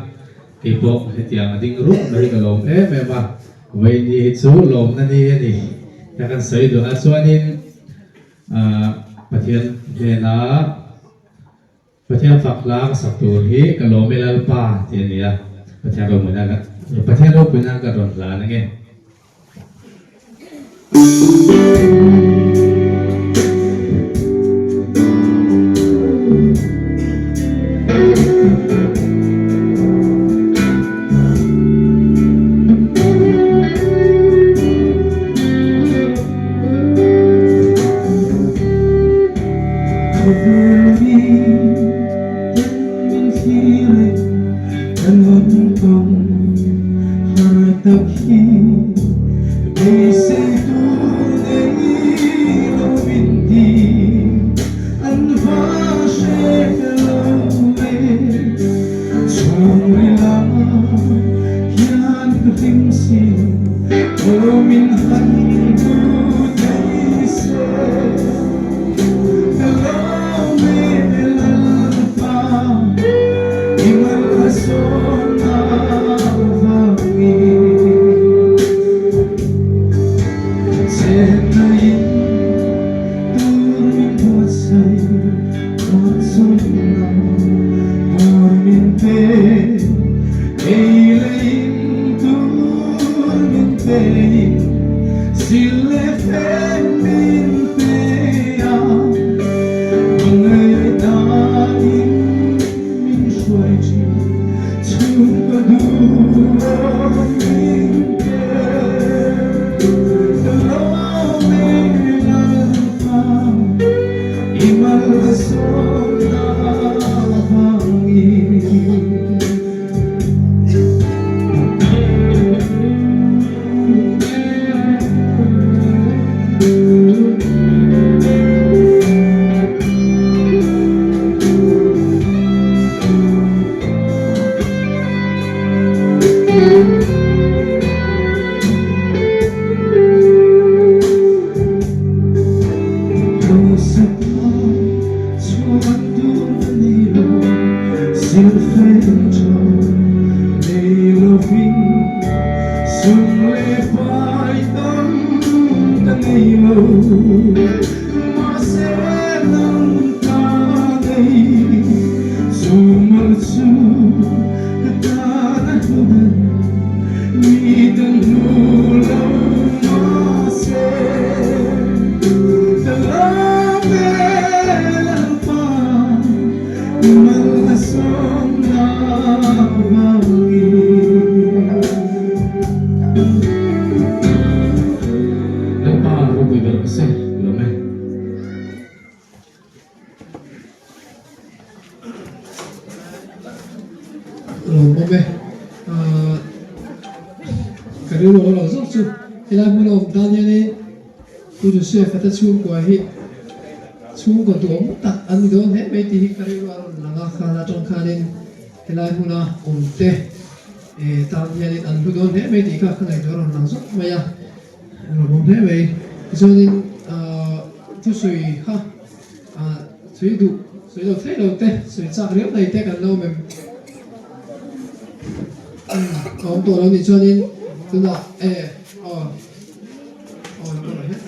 keipawh hetiang a ding rup mai hi ka lawm em em a, vawiin hi chu lawmna ni a ni ka kan sawi duh a chuanin Pathian hnena Pathian fak hla ka sak tur hi ka lawm e Lalpa tih a ni a, Pathian ropuina Pathian ropuina ka rawn hlan ange. min han duh thei se ka lawm e Lalpa i malsawmna vangin chenna in tur min buatsaih ruahsawmna tur min pe ei leh in tur min pe in sil leh fen min pe a hmangaihnain min hruai thin chhungkaw duhawm min pe ka lawm e Lalpa i malsawmna vangin. Hausa chhuan tur ka nei lo, silfen tha nei lovin sum leh pai tam ka nei lo, mahse nang ka nei, chu mal chu ka tan a hlu ber, mi dang hmu lo mahse ka lawm e Lalpa malsawmna vangin. Lalpa ropui ber ka se lawm e. Lawm awm e. Ka rilru a lo zawk chu helai hmun a awm tan hianin Pu Joseph a te chhungkua hi chhungkaw duhawm tak an ni dawn hle mai tih hi ka rilru a rawn lang a, khan atang khanin helai hmuna awm te tan hianin an hlu dawn hle mai tih kha ka ngaihtuah a rawn lang zawk mai a. Lawmawm hle mai. Tichuanin thusawi kha sawi duh, sawi lo thei lo te, sawi chak riau mai te kan lo awm em? A awm tawh lo nih chuanin tunah e aw aw lo kawr hian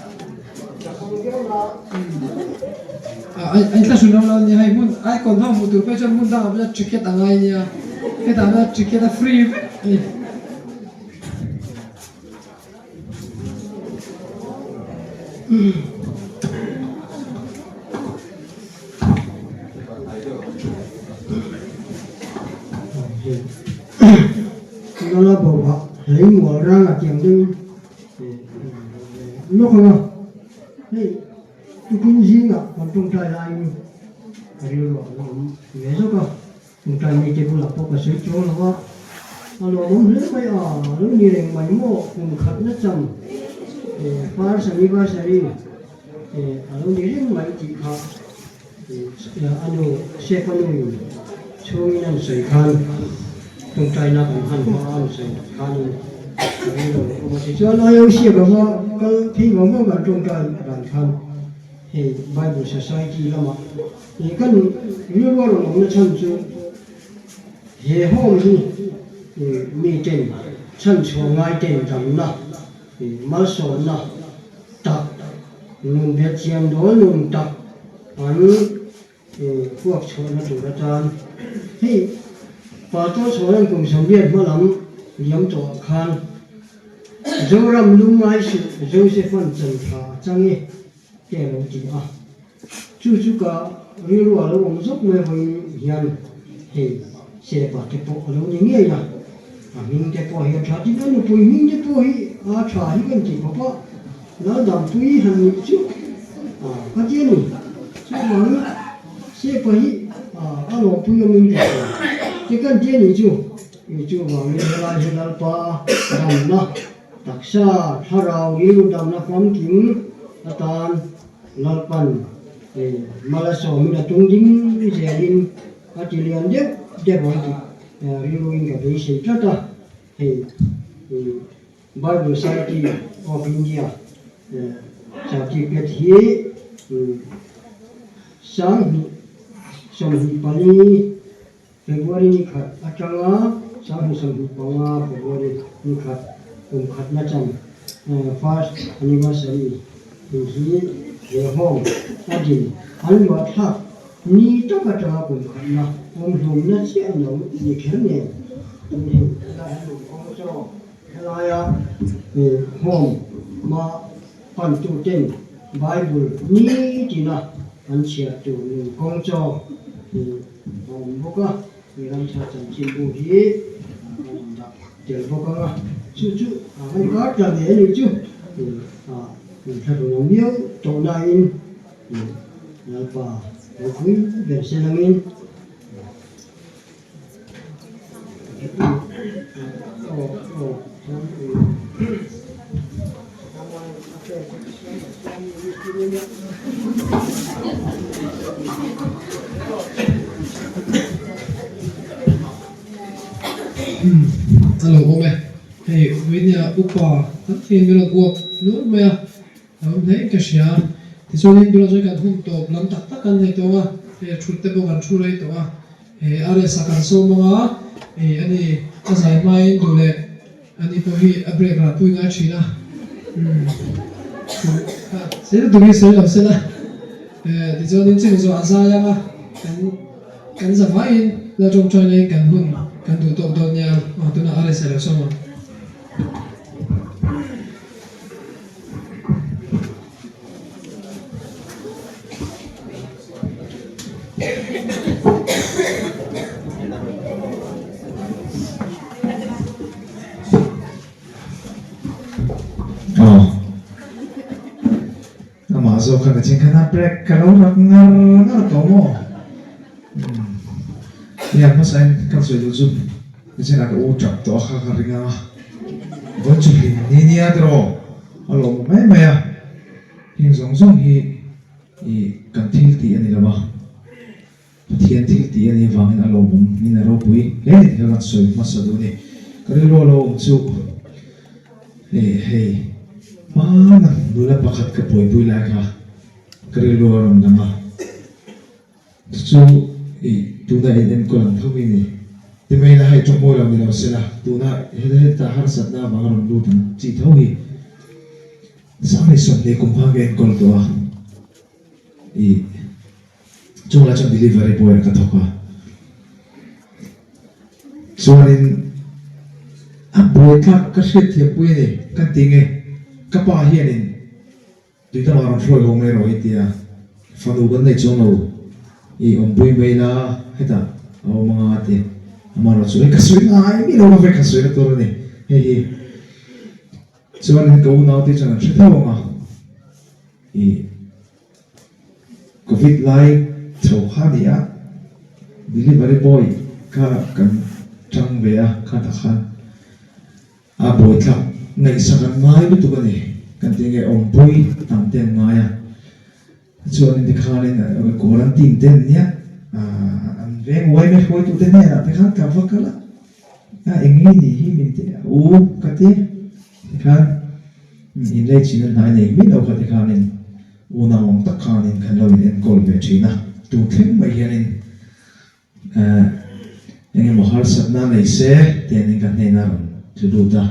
a inthlahrun lo lo nia hei hmun icon ho hmuh tur phei chuan hmun dangah pawh chuan ticket a ngai nia hetah chuan ticket a free vek a ni. Nala boha hlei mual rang a tiang deuhin lawk ang a, hei tukin zingah kan tawngtai laiin ka rilru ah a awm ve zawk a. Tawngtai mite bulah pawh ka sawi chuang lo a, a lawmawm hle mai a, lo ni reng mai maw kum khatna cham first anniversary a lo ni reng mai tih kha a nu Sefa nuin chhungin an sawi khan tawngtaina kan hman hma a an sawi khanin ka rilru a awm a tichuan IOC lova kal phei vang vang kan tawngtai dan khan hei Bible Society lamah He kan rilru a rawn awmna chhan chu he home hi mi ten chhan chhuah ngai ten damna, malsawmna tak, nun belh chian dawl nun tak an huak chhuahna tur atan hei Pastor Chhawnan kum 80 hma lam liam tawhah khan Zoram lungngai suh Josephan chantha a chang e te a lo ti a. Chu chu ka rilru a lo awm zawk mai vawiin hian hei Sepa te pawh a lo ni ngei a, a hming te pawh hi a tha tin a nupui hming te pawh hi a tha hi kan ti khawp a, Laldampui han nih chu a ka ti a ni. Chuvangin Sepa hi a lawmpui awmin ka hria te kan ti a nih chu, chuvangin helai hi Lalpa damna taksa thlarau rilru damna famkim atan Lalpan mal a sawmin a tung ding zelin a ti lian deuh deuh ang tih rilruin ka beisei tlat a, hei. Bible Society of India certificate hi 2024 February ni khat atanga 2025 February ni khat kum khatna chan first anniversary tih hi he home a din an luah thlak ni tak atanga kum khatna awm hlumna chiah lo ni kher nen tun hei helai han awm kawng chaw helaia home ma pantuten Bible nitina an chhiar tur nun kawng chaw a awm bawk a, he ramsa chanchinbu hi a rawn dah tel bawk ang a, chu chu a kan kar tla ve a nih chu a inthlahrun ang viau tawh nain Lalpa ropui ber sen angin aw aw A lo awm e, hei Winia upa tak hian min rawn uap nual mai a, a awm hle in ka hria. Tichuanin tunah chuan kan hun tawp lam tak tak kan nei tawh a, hei a thut te pawh kan thu rei tawh a, hei a rest a kan sawm ang a, hei a ni a zai hmain duh leh Ani pawh hi a break rah pui ngai thin a, umm sel tumin sawi lo sela, tichuanin chumi zawh a zai ang a, kan kan za vaiin la tawngtai laiin kan hun kan duh tawk dawn nia, aw tunah a resa lo sawm ang. Aw. Amah zawk kha ka ching khan a break ka lo rak ngar ngar tawh maw? Umm. Nia hmasa in kan sawi duh chu nichinah ka u tap tawh a kha ka ring ang a. Vawi chu hlim ni nia tiraw? A lawmawm mai mai a. Heng zawng zawng hi i kan thil tih a ni lo a. Pathian thil tih a nih avangin a lawmawm in a ropui hle ni tih kha kan sawi hmasa duh a ni. Ka rilru a lo awm chu hei hei hmana nula pakhat ka buaipui lai kha ka rilru a rawn lang a, chu chu i tuna in enkawl ang tho hi ni. Timaila hei tawngmawi lo ni lo sela tuna heta harsatna avanga rawn lut ang chi tho hi 2020 kum khan ka enkawl tawh a i. Chungah chuan delivery boy ah ka thawk a, chuanin a buaithlak ka hriatthiam pui a ni, kan ti nge ka pa hianin tui lamah rawn hruai ho mai rawh i tia, fanu kan nei chuang lo i awmpui mai la hetah a awm anga a ti, amaherawhchu hei ka sawi ngai mi lo ka vek ka sawi na tur a ni hei hi, chuanin ka unaute chuan an hre theuh ang a i. Covid lai chho kha a ni a, delivery boy kha kan tang ve a kha tak khan a buaithlak ngaihsak an ngai lutuk a ni kan tih nge awmpui tam te an ngai a chuanin tikhanin quarantine te an nia an veng uai mai hruaitute hnenah te khan ka va kal a a eng nge ni hi min ti u ka ti tikhan inlei chin a hnai nei miah lo kha tikhanin. Unau ang tak khanin kan lo in enkawl ve thin a, tun thleng mai hianin eh eng emaw harsatna nei se tianin ka hnena rawn tlu lut a,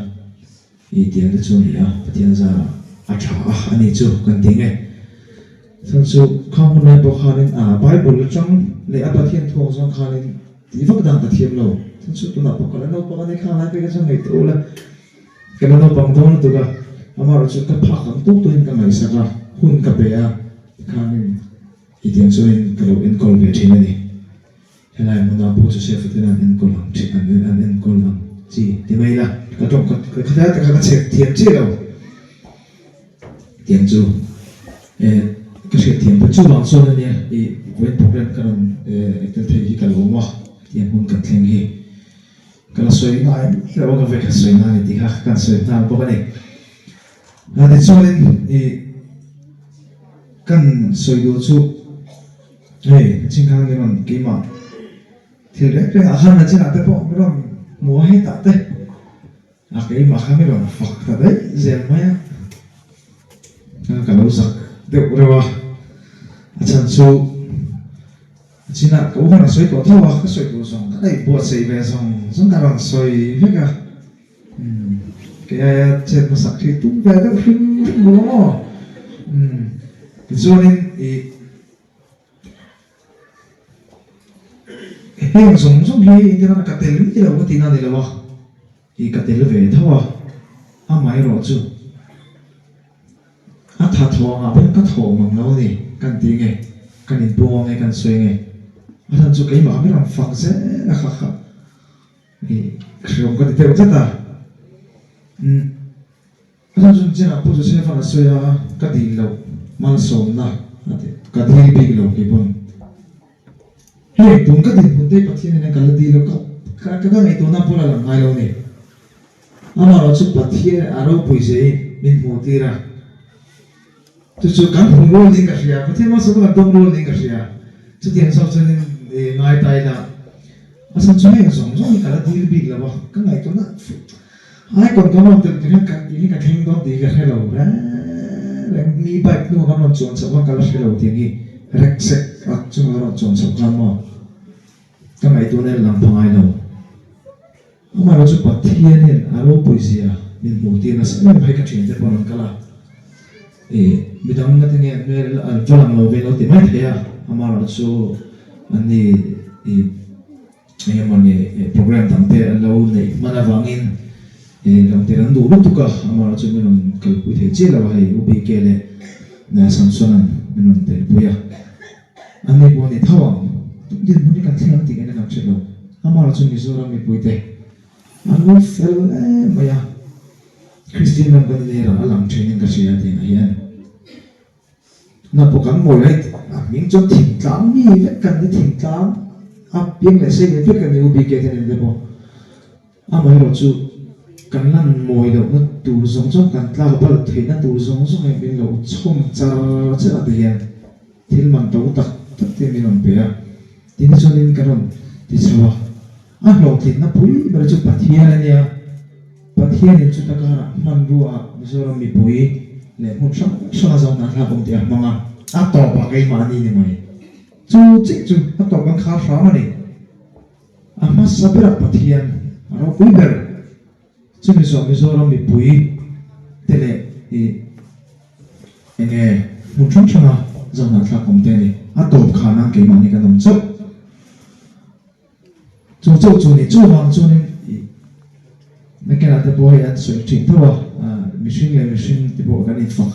i tiang te chu a ni a, Pathian zarah a tha a a ni chu kan ti nge. Chuan chu khang hun lai pawh khanin ah Bible atang leh a Pathian thu ang zawng khanin tih vak dan ka thiam lo, chuan chu tunah pawh ka la naupang a ni khang lai pek a chuan ngaihtuah ula. Ka la naupang dawn lutuk a, amaherawh chu ka phak ang tawk tawhin ka ngaihsak a, hun ka pe a, tikhanin i tiang chuanin ka lo enkawl ve thin a ni. Helai hmuna Pu Joseph-a ten an enkawl ang thin, an an enkawl ang chi ti mai ila, ka tawng ka ka khatia takah ka chhek thiam chiah lo. Tiang chu eh ka hriat thiam pawh chuvang chuan a nia i vawiin program ka rawn eh tel thei hi ka lawm a, tiang hun kan thleng hi. Ka la sawi ngai mai lo a, ka vek a sawi ngai ni tih kha kan sawi nghal bawk a ni. Tichuanin i kan sawi duh chu hei chin khan min rawn keimah thil reng reng ah khan a chinah te pawh min rawn hmu a hetah te. A keimah kha mi rawn fak ta daih zel mai a, ka lo zak deuh reuh a, a chhan chu a chinah ka u khan a sawi tawh tho a, ka sawi tur zawng ka daih buatsaih ve zawng zawng ka rawn sawi vek a, umm kei aia chet hmasak khi tum ve deuh hrim hrim lo maw, umm tichuanin ih. Heng zawng zawng hi engtin ka tel mi lo ka tihna a ni lo a, ih ka tel ve tho a, amaherawh chu a tha thaw angah pawhin ka thaw mang lo a ni, kan ti nge, kan inpuang nge, kan sawi nge, a chhan chu keimah ber ang fak zel a kha kha ih hreawm ka ti deuh tlat a, umm. A chhan chun chiah Pu Joseph-a'n a sawi a, ka dil loh malsawmna a ti, ka dil bik lo kei pawn. Hei tun ka dinhmun te Pathian in ka la dil lo, ka ka ngaihtuahna pawh la lang ngai lo a ni. Amaherawh chu Pathian a ropui zeiin min hmuh tir a, chu chu kan hmu rual niin ka hria, Pathian malsawmna kan dawng rual niin ka hria. Chutiang zawk chuanin ngai ta ila, a chhan chu heng zawng zawng hi ka la dil bik lo a, ka ngaihtuahna Icon kan rawn tel tih hian ka tih hi ka thleng dawn tih hi ka hre lo reng reng, mi bike hnung ah kan rawn chuan chhoh khan ka la hre lo tih hi rek sek a chunga ka rawn chuan chhoh khan maw ka ngaihtuahna hian a lang pha ngai lo. Amaherawhchu Pathian hian a ropui zia min hmuh tir nasa em em hei ka thiante pawh an rawn kal a, ih midang na te nge an hmel an va lang lo ve lo ti mai thei a, amaherawhchu an ni ih. Eng emaw ni program dang te an lo neih hman avangin lang tir an duh lutuk a, amaherawh chu min rawn kalpui thei chiah lo a, hei U BK leh Samson-a'n min rawn telpui a, an ni pawh a ni tho ang, tum dinhmun hi kan thleng ang tih ngaihna kan hre lo, amaherawh chu Mizoram mipuite an lo fel em mai a, Kristian ram kan inei rah a lang thinin ka hria tih ah hian. Na pawh kan mawi lai a hming chuan thingtlang mi vek kan ni thingtlang a piang leh sei leh vek kan ni u BK te nen te pawh amaherawh chu kan lan mawi lohna tur zawng zawng kan tlak bal theihna tur zawng zawng hian min lo chhawm char char a ti hian thil man to tak tak te min rawn pe a tin chuanin kan rawn ti chho a a hlawhtlinna pui ber chu Pathian a nia. Pathianin chuta karah hmanrua Mizoram mipui leh hmun hrang hranga zawng hna thlak awm tih a hmang a, a tawpah keimahni ni mai. Chu chiah chu a tawp kan khar hram a ni. A hmasa berah Pathian a ropui ber. Chumi zawh Mizoram mipui te leh ih enge hmun hrang hranga zawng hna thlak awm te a ni. A tawp khanah keimahni kan awm chauh. Chu chauh chu ni chuvang chuanin ih Mekela te pawh hei an sawi thin tho a, mihring leh mihring te pawh kan infak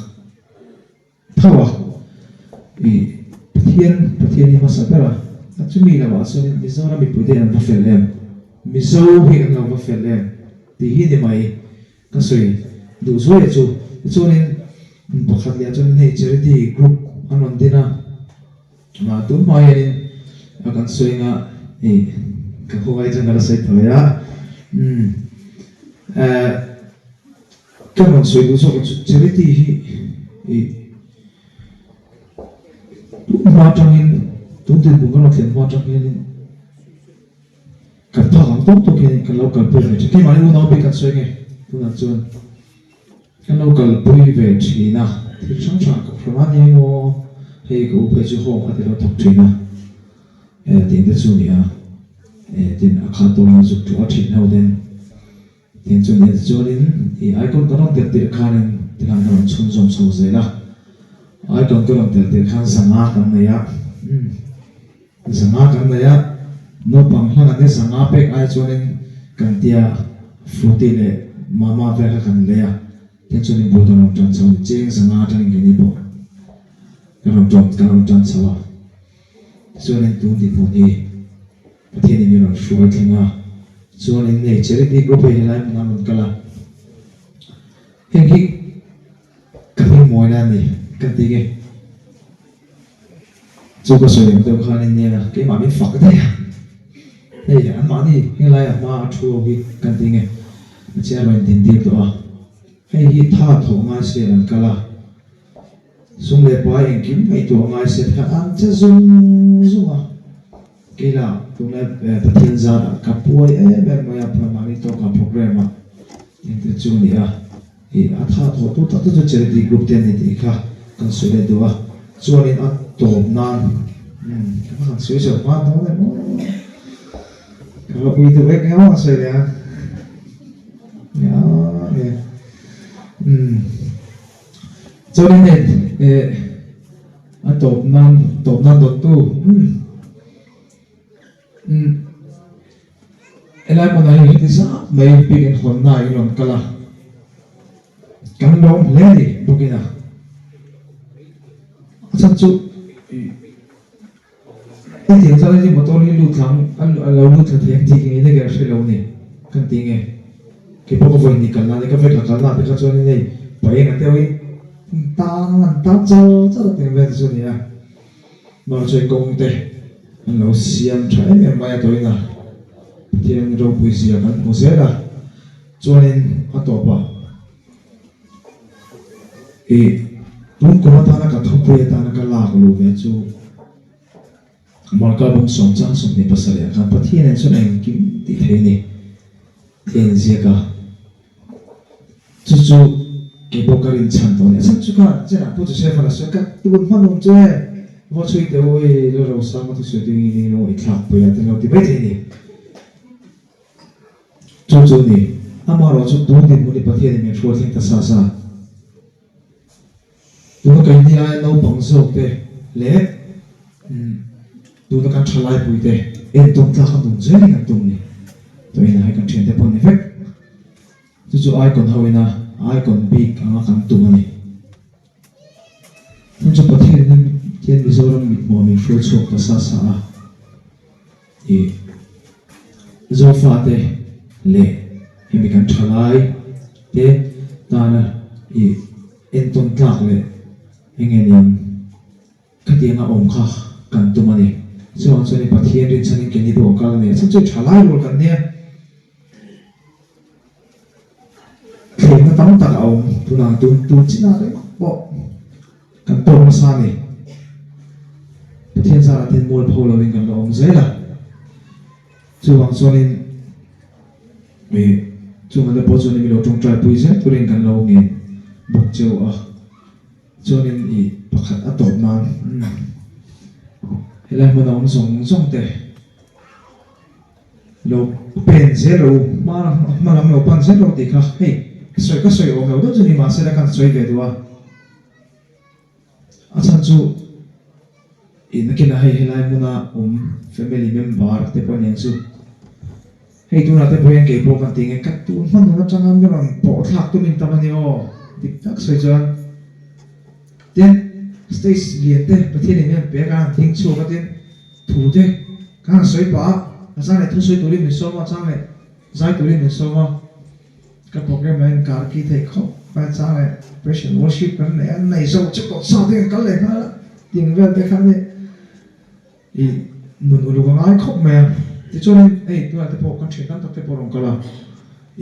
tho a, ih Pathian Pathian hi hmasa ber a, a chumi lamah chuanin Mizoram mipuite hi an va fel em, Mizo hi kan lo va fel em tih hi ni mai ka sawi duh zuai chu. Tichuanin pakhat leh ah chuanin hei charity group an rawn din a. Mah tun hma hianin a kan sawi anga ih ka khawngaih chuan ka la sawi tawh a umm eh ka rawn sawi duh zawk chu charity hi ih tun hma atangin tun dinhmun ka rawn thlen hma atang hianin kan phak ang tawk tawk hian kan lo kalpui ve thin keimahni unau bik kan sawi nge tunah chuan. Kan lo kalpui ve thin a, thil hrang hrang ka phur a ni maw, hei ka u phei chu home kha ti lo thawk thin a, eh tin te chu ni a, eh tin a khat dawn a zuk tlawh a thin ho ten, tin chu ni a tichuanin ih icon ka rawn tel tirh khanin tikhan ka rawn chhunzawm chho zel a, icon ka rawn tel tirh khan zanga kan nei a, umm zanga kan nei a, naupang hlang an ni zanga pek ai chuanin kan tia Fruity leh Mama vel kha kan lei a, tin chuan in bul kan rawn tan chho a ni, cheng zanga atangin keini pawh kan rawn tawn kan rawn tan chho a, tichuanin tun dinhmun hi Pathianin min rawn hruai thleng a, chuanin hei charity group hei helai hmunah an rawn kal a, heng hi ka hmingmawina a ni kan ti nge. Chu ka sawi ang deuh khan in nia keimah min fak daih a, hei anmahni helai a hma a thu ho hi kan ti nge a rawn din tir tawh a, hei hi tha thawh ngai se an kal a, sum leh pai engkim ngaihtuah ngai se khan an che zung zung a, keila tunlai Pathian zarah ka puai em em mai a, mahni tawka programme ah. Engte chu a ni a, ih a tha thawh tu tak te chu charity group te an ni tih kha kan sawi leh duh a, chuanin a tawp nan umm ka va han sawi zawk hma dawn em aw, ka va ui deuh vek em aw a sawi leh a, umm chuanin hei eh a tawp nan tawp nan dawttu umm. Umm helai hmunah hian heti zat mai bik in hawnna in rawn kal a, kan lawm hle a ni bawkin a, a chhan chu ih hetiang zat hi motor hi lut thla ang a lo lut thla thei ang tih ngei na ka hre lo a ni kan ti nge keipawh ka vawi ni kal na ka vek la kal na te kha chuan in hei paeng a deuhin an tang an tang char char a tih vel te chu a ni a. Hmarchawi kawng te an lo siam tha em em mai a tawhin a, Pathian ropui zia kan hmu zel a, chuanin a tawpah ih tun kum atana ka thupui atana ka lak luh ve chu Marka bawng sawm chang 27 ah khan Pathian en chuan engkim tih thei a ni tih a inziak a. Chu chu kei pawh ka rin chhan tawh a ni. A chhan chu kha chenah Pu Joseph a la sawi ka tun hman awm chu e, vaw chhui teh u i la rosang a thusawi tu in eng emaw i thlak pui a ti lo ti mai thei a ni. Chu chu a ni. Amaherawhchu tun dinhmun hi Pathianin min hruai thleng ta sa sa. Tuna keini aia naupang zawk te leh tuna kan thalai pui te entawn tlak a nun zel hi kan tum ni. Tawhina hei kan thiante pawh ni vek. Chu chu icon ho ina icon bik anga kan tum a ni. Hmun chu Pathian hian Mizoram mithmuh min hruai chhuak ta sa sa a. I Zofate leh hemi kan thalai te tana i entawn tlak leh eng nge niang khatianga awm kha kan tum a ni. Chuvang chuan i Pathian rinchhanin keini pawh kal a ni a, chhan chu i thalai rual kan nia. Thlemna tam tak a awm tunah tun tun chinah ringawt pawh kan tawk nasa a ni. Pathian zarah te hian mual pho lovin kan la awm zel a, chuvang chuanin ih chunga te pawh chuan milo tawngtai pui zel turin kan lo ngen bawk cheu a, chuanin ih pakhat a tawp nan helai hmun a awm zawng zawng te. Lo pen zel rawh u, hma hma lam lo pan zel rawh tih kha hei sawi ka sawi awm lo deuh chu ni mahse la kan sawi ve duh a, a chhan chu ih nakinah hei helai hmuna awm family member te pawh aniang chu hei tunah te pawh hian kei pawh kan ti nge ka tun hma nun atanga mi rawn pawh thlak tum in tam a ni aw dik tak sawi chuan tin stage lian te Pathian in hian pe a kan han ding chhuak a tin. Thu te kan han sawi pah a, a chang leh thu sawi turin min sawm a, a chang leh zai turin min sawm a, ka program lah in kar ki theih khawp mai a chang leh praise and worship kan nei a, nei zo chu kawt sa te kan kal leh nghal a, ting vel te khan i ih nun uluk a ngai khawp mai a, tichuanin hei tunah te pawh kan thian tam tak te pawh a rawn kal a,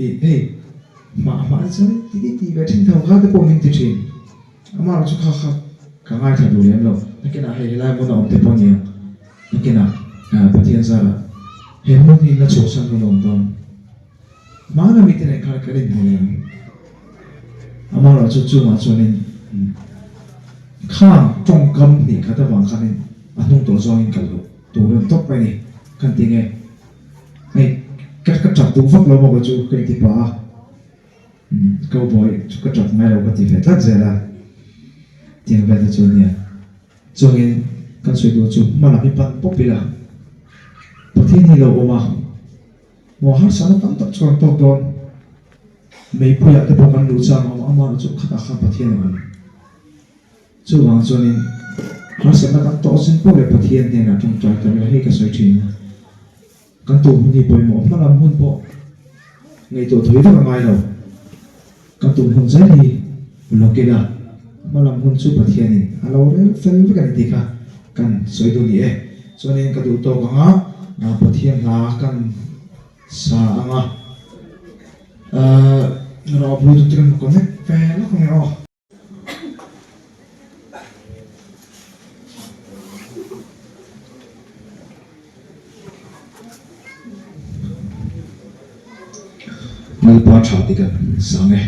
ih hei hmah hmah te chuan ti ti ti ve thin tho kha te pawh min ti thin. Amah chu kha kha ka ngaithla duh lem lo. Nakinah hei helai hmun a awm te pawh aniang. Nakinah Pathian zarah he hmun hi la chhuahsan hun a awm dawn. Hmana mite nen khan kan inhmu leh ang. Amaherawh chu chungah chuanin khang tawngkam hnih khat avang khanin a hnung tawh zawngin kal loh tur a ni tawp mai a ni. Kan ti nge? Hei ka tap duh vak lo maw chu ka inti pah a. Cowboy chu ka tap ngai lo ka ti ve tlat zel a, tiang vel te chu ania. Chuangin kan sawi tur chu hma lam hi pan pawp ila, Pathian hi lo awm a, maw harsatna tam tak chu kan tawk dawn, meipuiah te pawh kan luh chang a awm a, amaherawh chu khatah khan Pathian a awm. Chuvang chuanin harsatna kan tawh zin pawh leh Pathian hnenah tawngtai tam ila hei ka sawi thin a. Kan tun hun hi pawimawh hma lam hun pawh ngaihtuah thui vek a ngai lo. Kan tun hun zel hi lawk ila, hma lam hun chu Pathianin a lo rel fel vek a ni tih kha kan sawi duh ni e. Chuanin ka duh tawk anga Pathian hla kan sa anga rawh bluetooth te kan connect ve lawk ange aw. Lalpa tha tih kan sang e.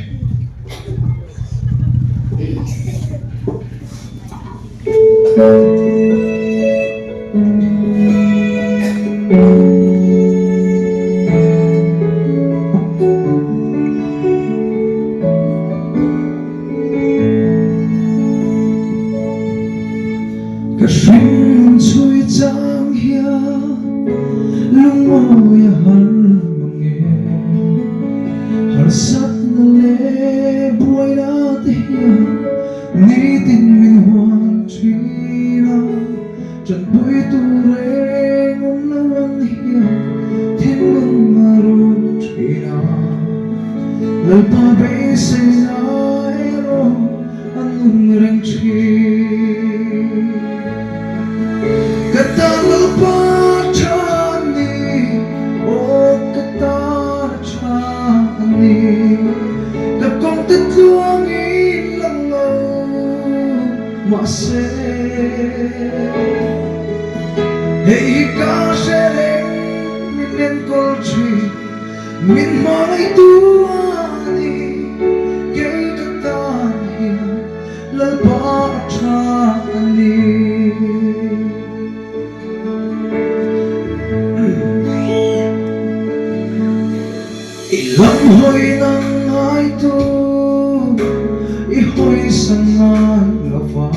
Ka hring chhui chang hian lungawi a har mang e. Harsatna leh buaina te hian nitin min huan thin a, tanpui tur reng awm lo ang hian thinlung a run thin a. Lalpa beiseina erawh a nun reng thin. Ka tan Lalpa tha a ni, aw ka tan a tha a ni. Ka kawng te tluangin lang lo mahse, hei hi ka hre reng min enkawl thin. Min hmangaihtu a ni, kei ka tan hian Lalpa a tha a ni. I lam hawi nang ngaitu, i hawi san ngai lo va.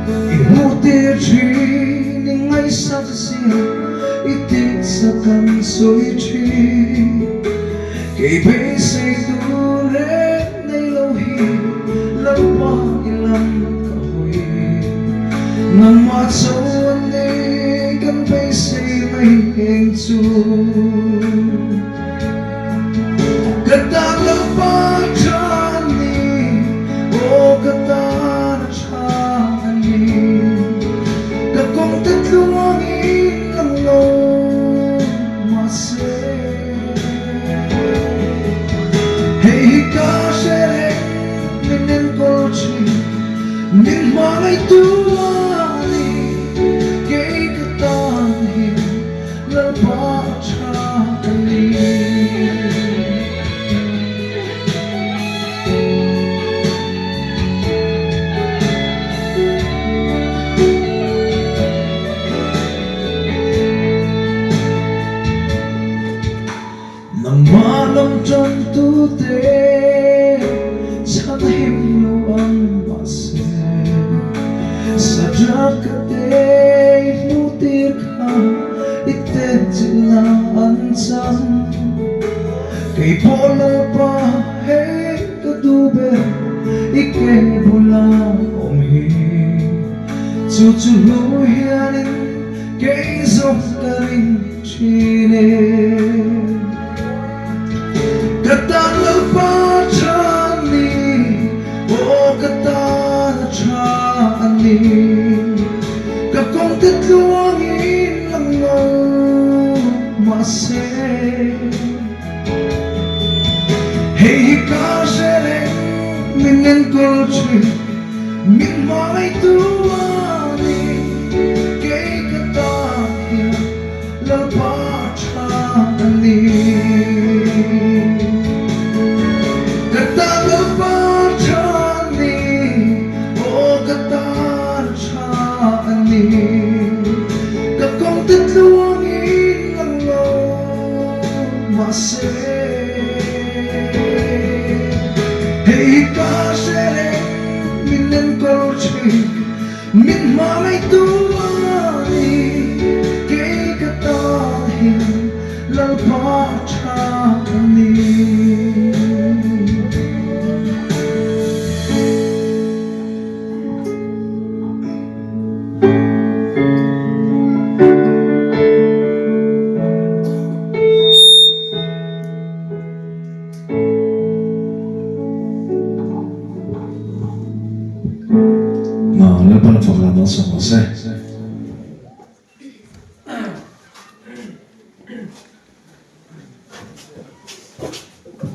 I hmuh tir thin, i ngaihsak zia, i titsa kan sawi thin. Kei beisei tur reng nei lo hi Lalpa i lam ka hawi. Nangmah cho an ni kan beisei mai eng chu. Ka tan Lalpa tha a ni, aw ka tan a tha a ni. Ka kawng te tluangin lang lo mahse, hei hi ka hre reng min enkawl thin, min hmangaihtu a ni, kei ka tan hian. Lalpa a tha a ni. Nangmah lam tantu te chhan him lo ang mahse, Sadraka te i hmuh tir kha i tenchilh an chang. Kei pawh Lalpa hei ka duh ber i ke bula awm hi. Chu chu hnu hianin kei zawk ka ring thin e. Ka tan Lalpa tha a ni, aw ka tan a tha a ni. Ka kawng te tluangin lang lo mahse, hei hi ka hre reng min enkawl thin, min hmangaihtu a ni, kei ka tan hian. Lalpa tha a ni. Ka tan Lalpa tha a ni, aw ka tan tha a ni. Ka kawng te tluangin lang lo mahse, hei hi ka hre reng min enkawl thin. Min hmangaihtu a ni, kei ka tan hian Lalpa tha a ni. Lalpan a fak dan dawn sak rawh se.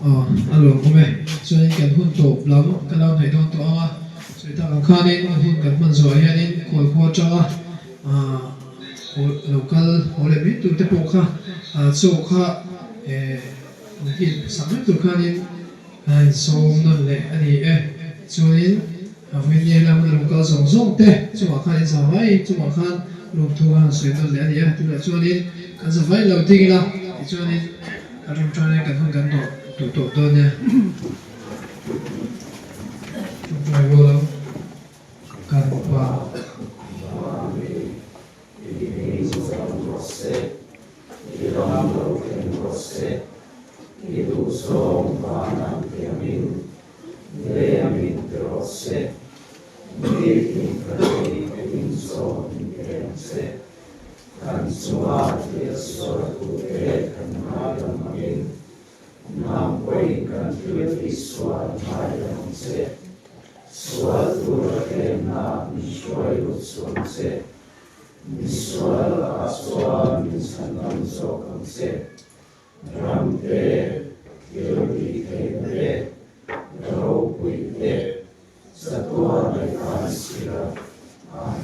Aw, a lawmawm e. Chuanin kan hun tawp lam ka lo hnaih dawn tawh ang a, sawi tak ang khanin hun kan hman zawhah hianin khualkhua atanga lo kal haw leh mai tur te pawh kha chaw kha eh. In sak vek tur khanin a insawm nawn leh a ni e. Chuanin vawiin ni helai hmuna lo kal zawng zawng te chungah khan in zavai chungah khan lawmthu khan han sawi nawn leh a ni a. Tunah chuanin kan zavai lo ding ila tichuanin kan ṭawngṭai kan hun kan dawh duh tawp dawn nia. Ṭawngṭai rual ang kan pa. I ram lo thleng rawh se, i duhzawng van ang tiangin lei a min ti rawh se, nitin ka thei te in zawn min pe ang che, kan chunga thil sualtute kan ngaidam angin, nang pawhin kan thil tihsual ngaidam ang che, sual tura tlemna min hruai lut suh ang che. Misual lakah chuan min chhan dam zawk ang che. Ram te, thil tih theihna te, ropui te, chatuan leh kan si lo. Amen.